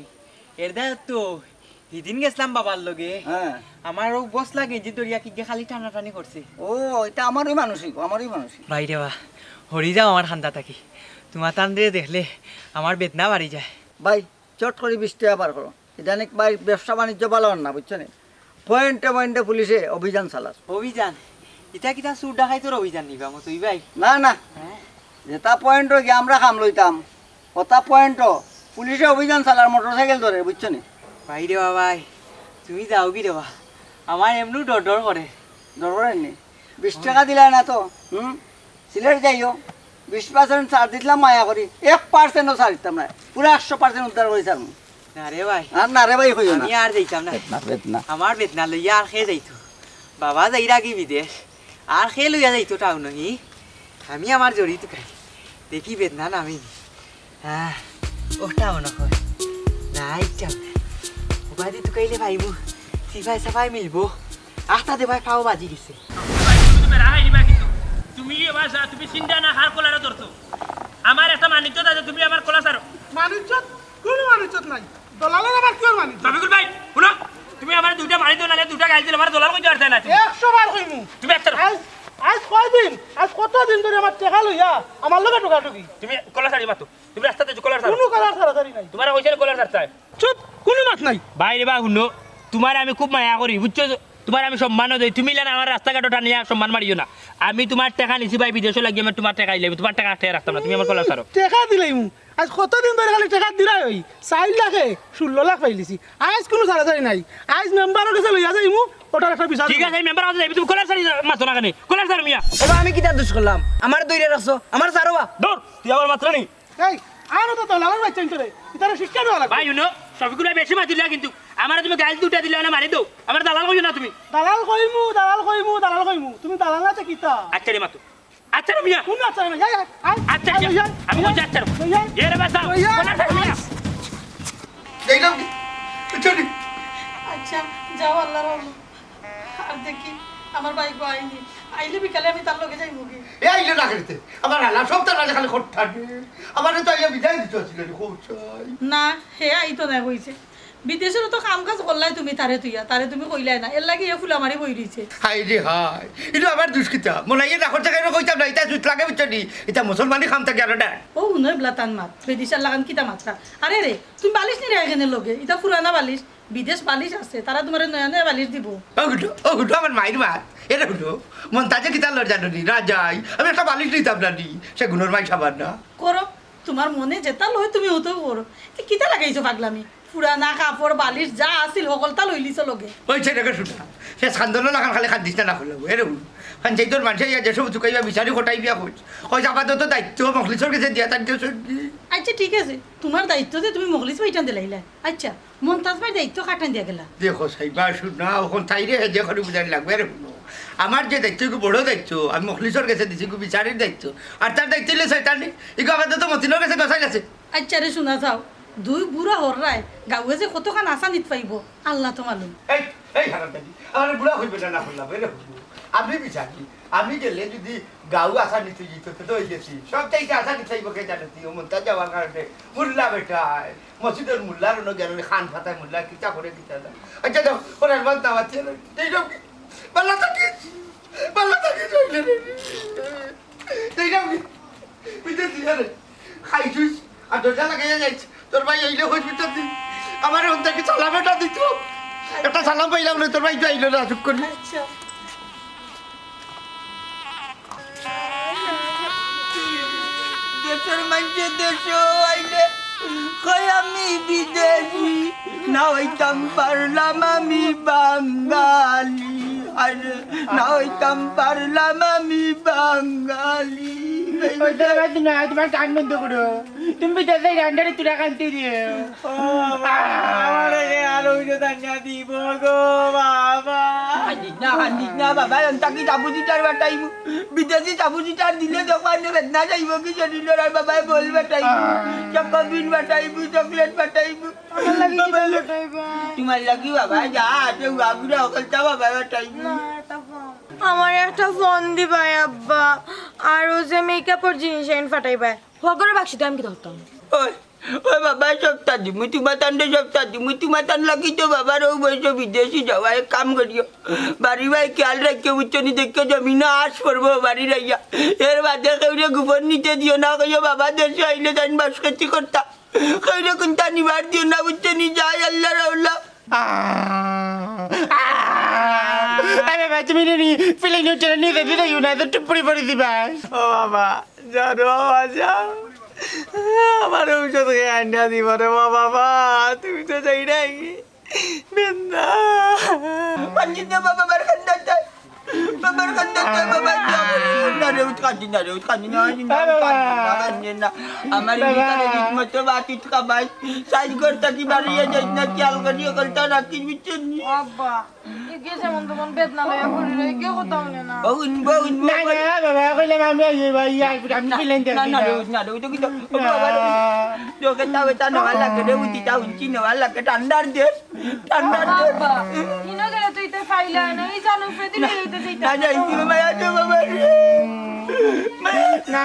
এর দায় তো হিদিন গেছলাম বাবার লগে। হ্যাঁ। আমার অউ বসলা গেঞ্জি ধরিয়া কিগে খালি টানাটানি করছে। ও, ইটা আমারউ মানুষই, আমারউ মানুষই। ভাই রে বা, হরি যাও আমার খান্দা থাকি। তুমার তানরে দেখলে আমার বেদনা বাড়ি যায়। ভাই, চট করি বিশ টেকা বার করো। ইদানিং ভাই ব্যবসা বাণিজ্য ভালা অর না, বুঝছো নি? পয়েন্টে পয়েন্টে পুলিশে অভিযান চালার। অভিযান? ইটা কিতা চুর ডাকাইতর অভিযান নি বা মতই ভাই? না, না। হ্যাঁ? যেটা পয়েন্টে গিয়া আমরা কাম লইতাম, ওটা পয়েন্টও পুলিশে অভিযান চালার মোটরসাইকেল ধরে, বুঝছো নি? ভাই রে বা ভাই, তুমি যাওগি রে বা, আমার এমনেউ ডর ডর করে। ডর করে নি? বিশ টেকা দিলায় না তো, হুম? সিলেট যাইও, বিশ percent ছাড় দিতলাম মায়া করি, এক percentও ছাড় দিতাম না, পুরা একশো percent উদ্ধার করি ছাড়মু। না রে ভাই। আর না রে ভাই কইও না। আমি আর যাইতাম না। বেদনা, বেদনা। আমার বেদনা লইয়া আর কে যাইতো? বাবা যাইরা গি বিদেশ, আর কে লইয়া যাইতো টাউনো হি? আমি আমার জরি তুকাই, দেখি বেদনা নামে নি। হ্যাঁ, ওটা মনে হয়। না, ইচ্ছা না। উপাধি তুকাইলে পাইবো, সিপাই সাপাই মিলবো। আস্তা দে ভাই, পাও বাজি গেছে। তুমি এবার যা, তুমি চিন্তা না, হার কলারে ধরছো। আমার একটা মানিজ্য আছে, তুমি আমার কলা ছাড়ো। মানিজ্য? কোনো মানিজ্য নাই। দলালর আবার কিওর মানি? রফিকুল ভাই, হুনো, তুমি আমারে দুইটা মারি দেও, নাইলে দুইটা গাইল দিলে আমারে দলাল কইতে পারতায় না তুমি। একশো বার কইমু। তুমি একটা আইজ, আইজ কয়দিন, আইজ কতদিন ধরি আমার টেকা লইয়া আমার লগে টোকাটুকি। তুমি কলার ছাড়ি মাতো। তুমি রাস্তাত আইছো কলার ছাড়ো। কুনু কলার ছাড়াছাড়ি নাই। তুমারে কইছি না কলার ছাড়তায়। চুপ, কুনু মাত নাই। ভাই রে বা, হুনো, তুমারে আমি খুব মায়া করি, বুঝছো? তুমারে আমি সম্মানও দেই। তুমি ইলান আমার রাস্তাঘাটো টানিয়া সম্মান মারিও না। আমি তুমার টেকা নিছি ভাই, বিদেশো লাগি আমি তুমার টেকা দিলাইমু, তুমার টেকা আটকাইয়া রাখতাম না। তুমি আমার কলার ছাড়ো। টেকা দিলাইমু। আইজ কতদিন ধরি খালি টেকা দিরায় অই। চাইর লাখে ষোলো লাখ পাইলিছি। আইজ কুনু ছাড়াছাড়ি নাই। আইজ মেম্বারর গেছে লইয়া যাইমু, ওটার একটা বিচার ঠিক দিমু। আছে, এই মেম্বারর গেছে যাইবি, তুমি কলার ছাড়ি মাতো না কেনে? কলার ছাড়ো মিয়া। এবার আমি কিতা দোষ করলাম? আমারে ধইরা রাখছো, আমারে ছাড়ো বা। দূর, তুই আবার মাতরে নি। এই, আরো তো দলালর বাইচ্চা ইন্তরে, ইতারে শিক্ষা দেওয়া লাগবো। ভাই, হুনো, শফিকুল ভাই বেশি মাতিলা কিন্তু। আমারে তুমি গাইল দুইটা দিলাও না মারি দেও। আমারে দালাল কইও না তুমি। দালাল কইমু, দালাল কইমু, দালাল কইমু। তুমি দালাল না তো কিতা? আচ্ছা রে মাতো। আচ্ছা রে মিয়া। কোন আচ্ছা রে মিয়া? এই, এই, এই, আচ্ছা এই, মিয়া। এই, এই, আমি এই, কইছি আচ্ছা রে। এই, এই, এ রে বাঁচাও। এই, এই, কোন আচ্ছা রে মিয়া? দেখলাম কি? বুঝছো নি? আচ্ছা, যাও আল্লাহর রহমত। আর দেখি, আমার ভাইগু আইনি। আইলে বিকালে আমি তার লগে যাইমু গি। এ আইলে না করিতে। আমার হালা সব তার মাঝে খালি খোট্টা। আমারে তো আইয়া বিদায় দিতে আছিল রে, কৌশল। না, হে আইতো না কইছে। বিদেশর তো কাম কাজ করলায় তুমি তারে তুইয়া, তারে তুমি কইলায় না। এর লাগি এ ফুলা মারি বই রইছে। হায় রে হায়। ইনো আমার দুষ কিতা? মনাইয়ে না করতে কেন কইতাম না, ইতা জুত লাগে বুঝছো নি? ইতা মুসলমানি কাম থাকি আরো না। ও হুনো এবলা তান মাত। বেদিশার লাখান কিতা মাতরা? আরে রে, তুমি বালিশ নিরায় কেনে লগে? ইতা পুরানা বালিশ। বিদেশ বালিশ আছে, তারা তুমারে নয়া নয়া বালিশ দিবো। ও হুনো, ও হুনো, আমার মাইর মাত। এরে হুনো, মন্তাজে কিতা লর জানো নি? রাজাই, আমি একটা বালিশ নিতাম না নি? সে গুণর মাই সাবার না। করো, তুমার মনে যেতা লয় তুমি অতা করো। তে কিতা লাগাইছো পাগলামি? পুরানা কাপড়, বালিশ যা আছিল হকলতা লইলিছো লগে। ওই ছেলেকে শুনা, সে সান্দন লাখান খালি খান দিস না, না করলে। এরে হুনো, পঞ্চায়েতর মানষে ইয়া যেসব চুকাইবা বিচারি কটাই বিয়া কইস। কইস আপাতত দায়িত্ব মখলিসর গেছে দিয়া তার কেউ শুনবি। আচ্ছা ঠিক আছে, তুমার দায়িত্ব যে তুমি মখলিস ভাইটান দিলাইলা। আচ্ছা, মন্তাজ ভাইর দায়িত্ব কাটান দিয়া গেলা। দেখো সাইবা, শুনা, অখন তাইরে হেজে করি বুঝানি লাগবো। এরে হুনো, আমার যে দায়িত্ব, এগু বড় দায়িত্ব, আমি মখলিসর গেছে দিছি, এগু বিচারির দায়িত্ব। আর তার দায়িত্ব হইলে শয়তানি, এগু আপাতত মতিনর গেছে গছাই আছে। আচ্ছা রে, শুনা চাও, দুই বুড়া হররায়, গাঁওয়ে যে কতখান আসানিত পাইবো, আল্লাহ তো মালুম। এই, এই হারামজাদি, আমারে বুড়া কইবে না, না করলাম, এরে হুনো। আমি বিচারি, আমি গেলে যদি গাঁও আসানিত অইযিতো, তে তো অইগেছি। সব চাইতে আসানিত পাইবো কে জানো তুই? ও মন্তাজ যাওয়ার কারণে মোল্লা বেটায়, মসজিদর মোল্লার অনো গেলে খান ফাতায় মোল্লা কিতা করে কিতা না। আচ্ছা যাও, ওনার বাদ দাওয়াত দিয়ে রইল। এইরকম কি? পাল্লা থাকিস, পাল্লা থাকিস, রইলে রে। এইরকম কি? বুঝতে দিস রে। খাইছুইস, আর দরজা লাগাইয়া যাইস। তোর ভাই আইলে কইস বুঝতে দিস। আমার অন্তর কি সালাম এটা দিত? একটা সালাম পাইলাম না, তোর ভাই তো আইলো না, চুপ করি। আচ্ছা। দেশর মানষে দেশো আইলে কয় আমি বিদেশি, না হইতাম পারলাম আমি বাঙালি। আরে, না হইতাম পারলাম আমি বাঙালি। ওই তো এবার তুমি, তোমার কান বন্ধ করো। তুমি বিদেশে রান্ডারে তুরা কান্তি দিও। ও বাবা, আমারে যে আরো উঠে দাঁড়িয়ে দিব গো বাবা। কান্দিস না, কান্দিস না বাবা, অন্তা কি সাবু সিটার বাটাইমু? বিদেশি সাবু সিটার দিলে দোকানে বেদনা যাইব কি শরীর আর বাবায় বল বাটাইমু, চকোবিন বাটাইমু, চকলেট বাটাইমু। আমার লাগি কিতা বাটাইবা? তোমার লাগি বাবা যা আছে উড়া বুড়া হকলতা বাবা বাটাইমু। না, এটা ফোন। আমার একটা ফোন দিবায় আব্বা, আর ও যে মেকআপর জিনিস আইন ফাটাইবায়। হগরে বাক্সিতে আমি কিতা করতাম? ওই, ওই বাবা, সবতা দিমু, তোমার তান্ডে সবতা দিমু, তোমার তান লাগি তো বাবার ও বয়স বিদেশি যাওয়া, এক কাম করিও। বাড়ি বাই খেয়াল রাখিও, বুঝছো নি? দেখিও জমিনো আশ পড়বো বাড়ি রাইয়া। এর বাদে কেউরে গোবর নিতে দিও না, কইও বাবা দেশো আইলে তাইন বাস খেতি করতা। কেউরে কুন্তা নিবার দিও না, বুঝছো নি? যাই আল্লাহ রাউলা। আহ, আহ। আরে ভাই, তুমি নি, ফিলিং নিউট্রাল নিতে দিতে ইউ না, তো টুপুরি পড়ি দিবা। ও বাবা, জানো বাবা, যাও। আমার ঔষধ খেয়ে আন্ডা দিব রে বাবা, মা, তুমি তো যাই নাই। বেন্দা। পানি দে বাবা, বার কান্দাতে। বাবার কান্দাতে, বাবা, যাও। না রে, উঠ কান্দি না রে, উঠ কান্দি না, কান্দি না, কান্দি না, কান্দি না। আমার এই ভিতরে ঠিক মতো বাতি খাবাই। সাইজ করতে কি বাড়িয়ে যাই না, খেয়াল করি, ওখানটা রাখিস, বুঝছেন নি? আব্বা। এগিয়ে যেমন তেমন বেদনা লইয়া পড়ি রই, কেউ কথা শুনে না। ও উনবো, উনবো, না, না, বাবা, কইলাম আমি, এই, এই, এই, আমি না, ফিলেন না, দেখি না, না। না, না, ওই তো কিন্তু, ও বাবা রে, চোখে তাও এটা নেওয়া লাগে রে, উঠি তা উঠি নেওয়া লাগে, ঠান্ডার দেশ, ঠান্ডার দেশ। বাবা, কিনো গেলে তুই তো ফাইলা না, এই জানো, ফেদি না, লইতে যাইতা। না, যাই, কি বাবা, এত বাবা রে। না।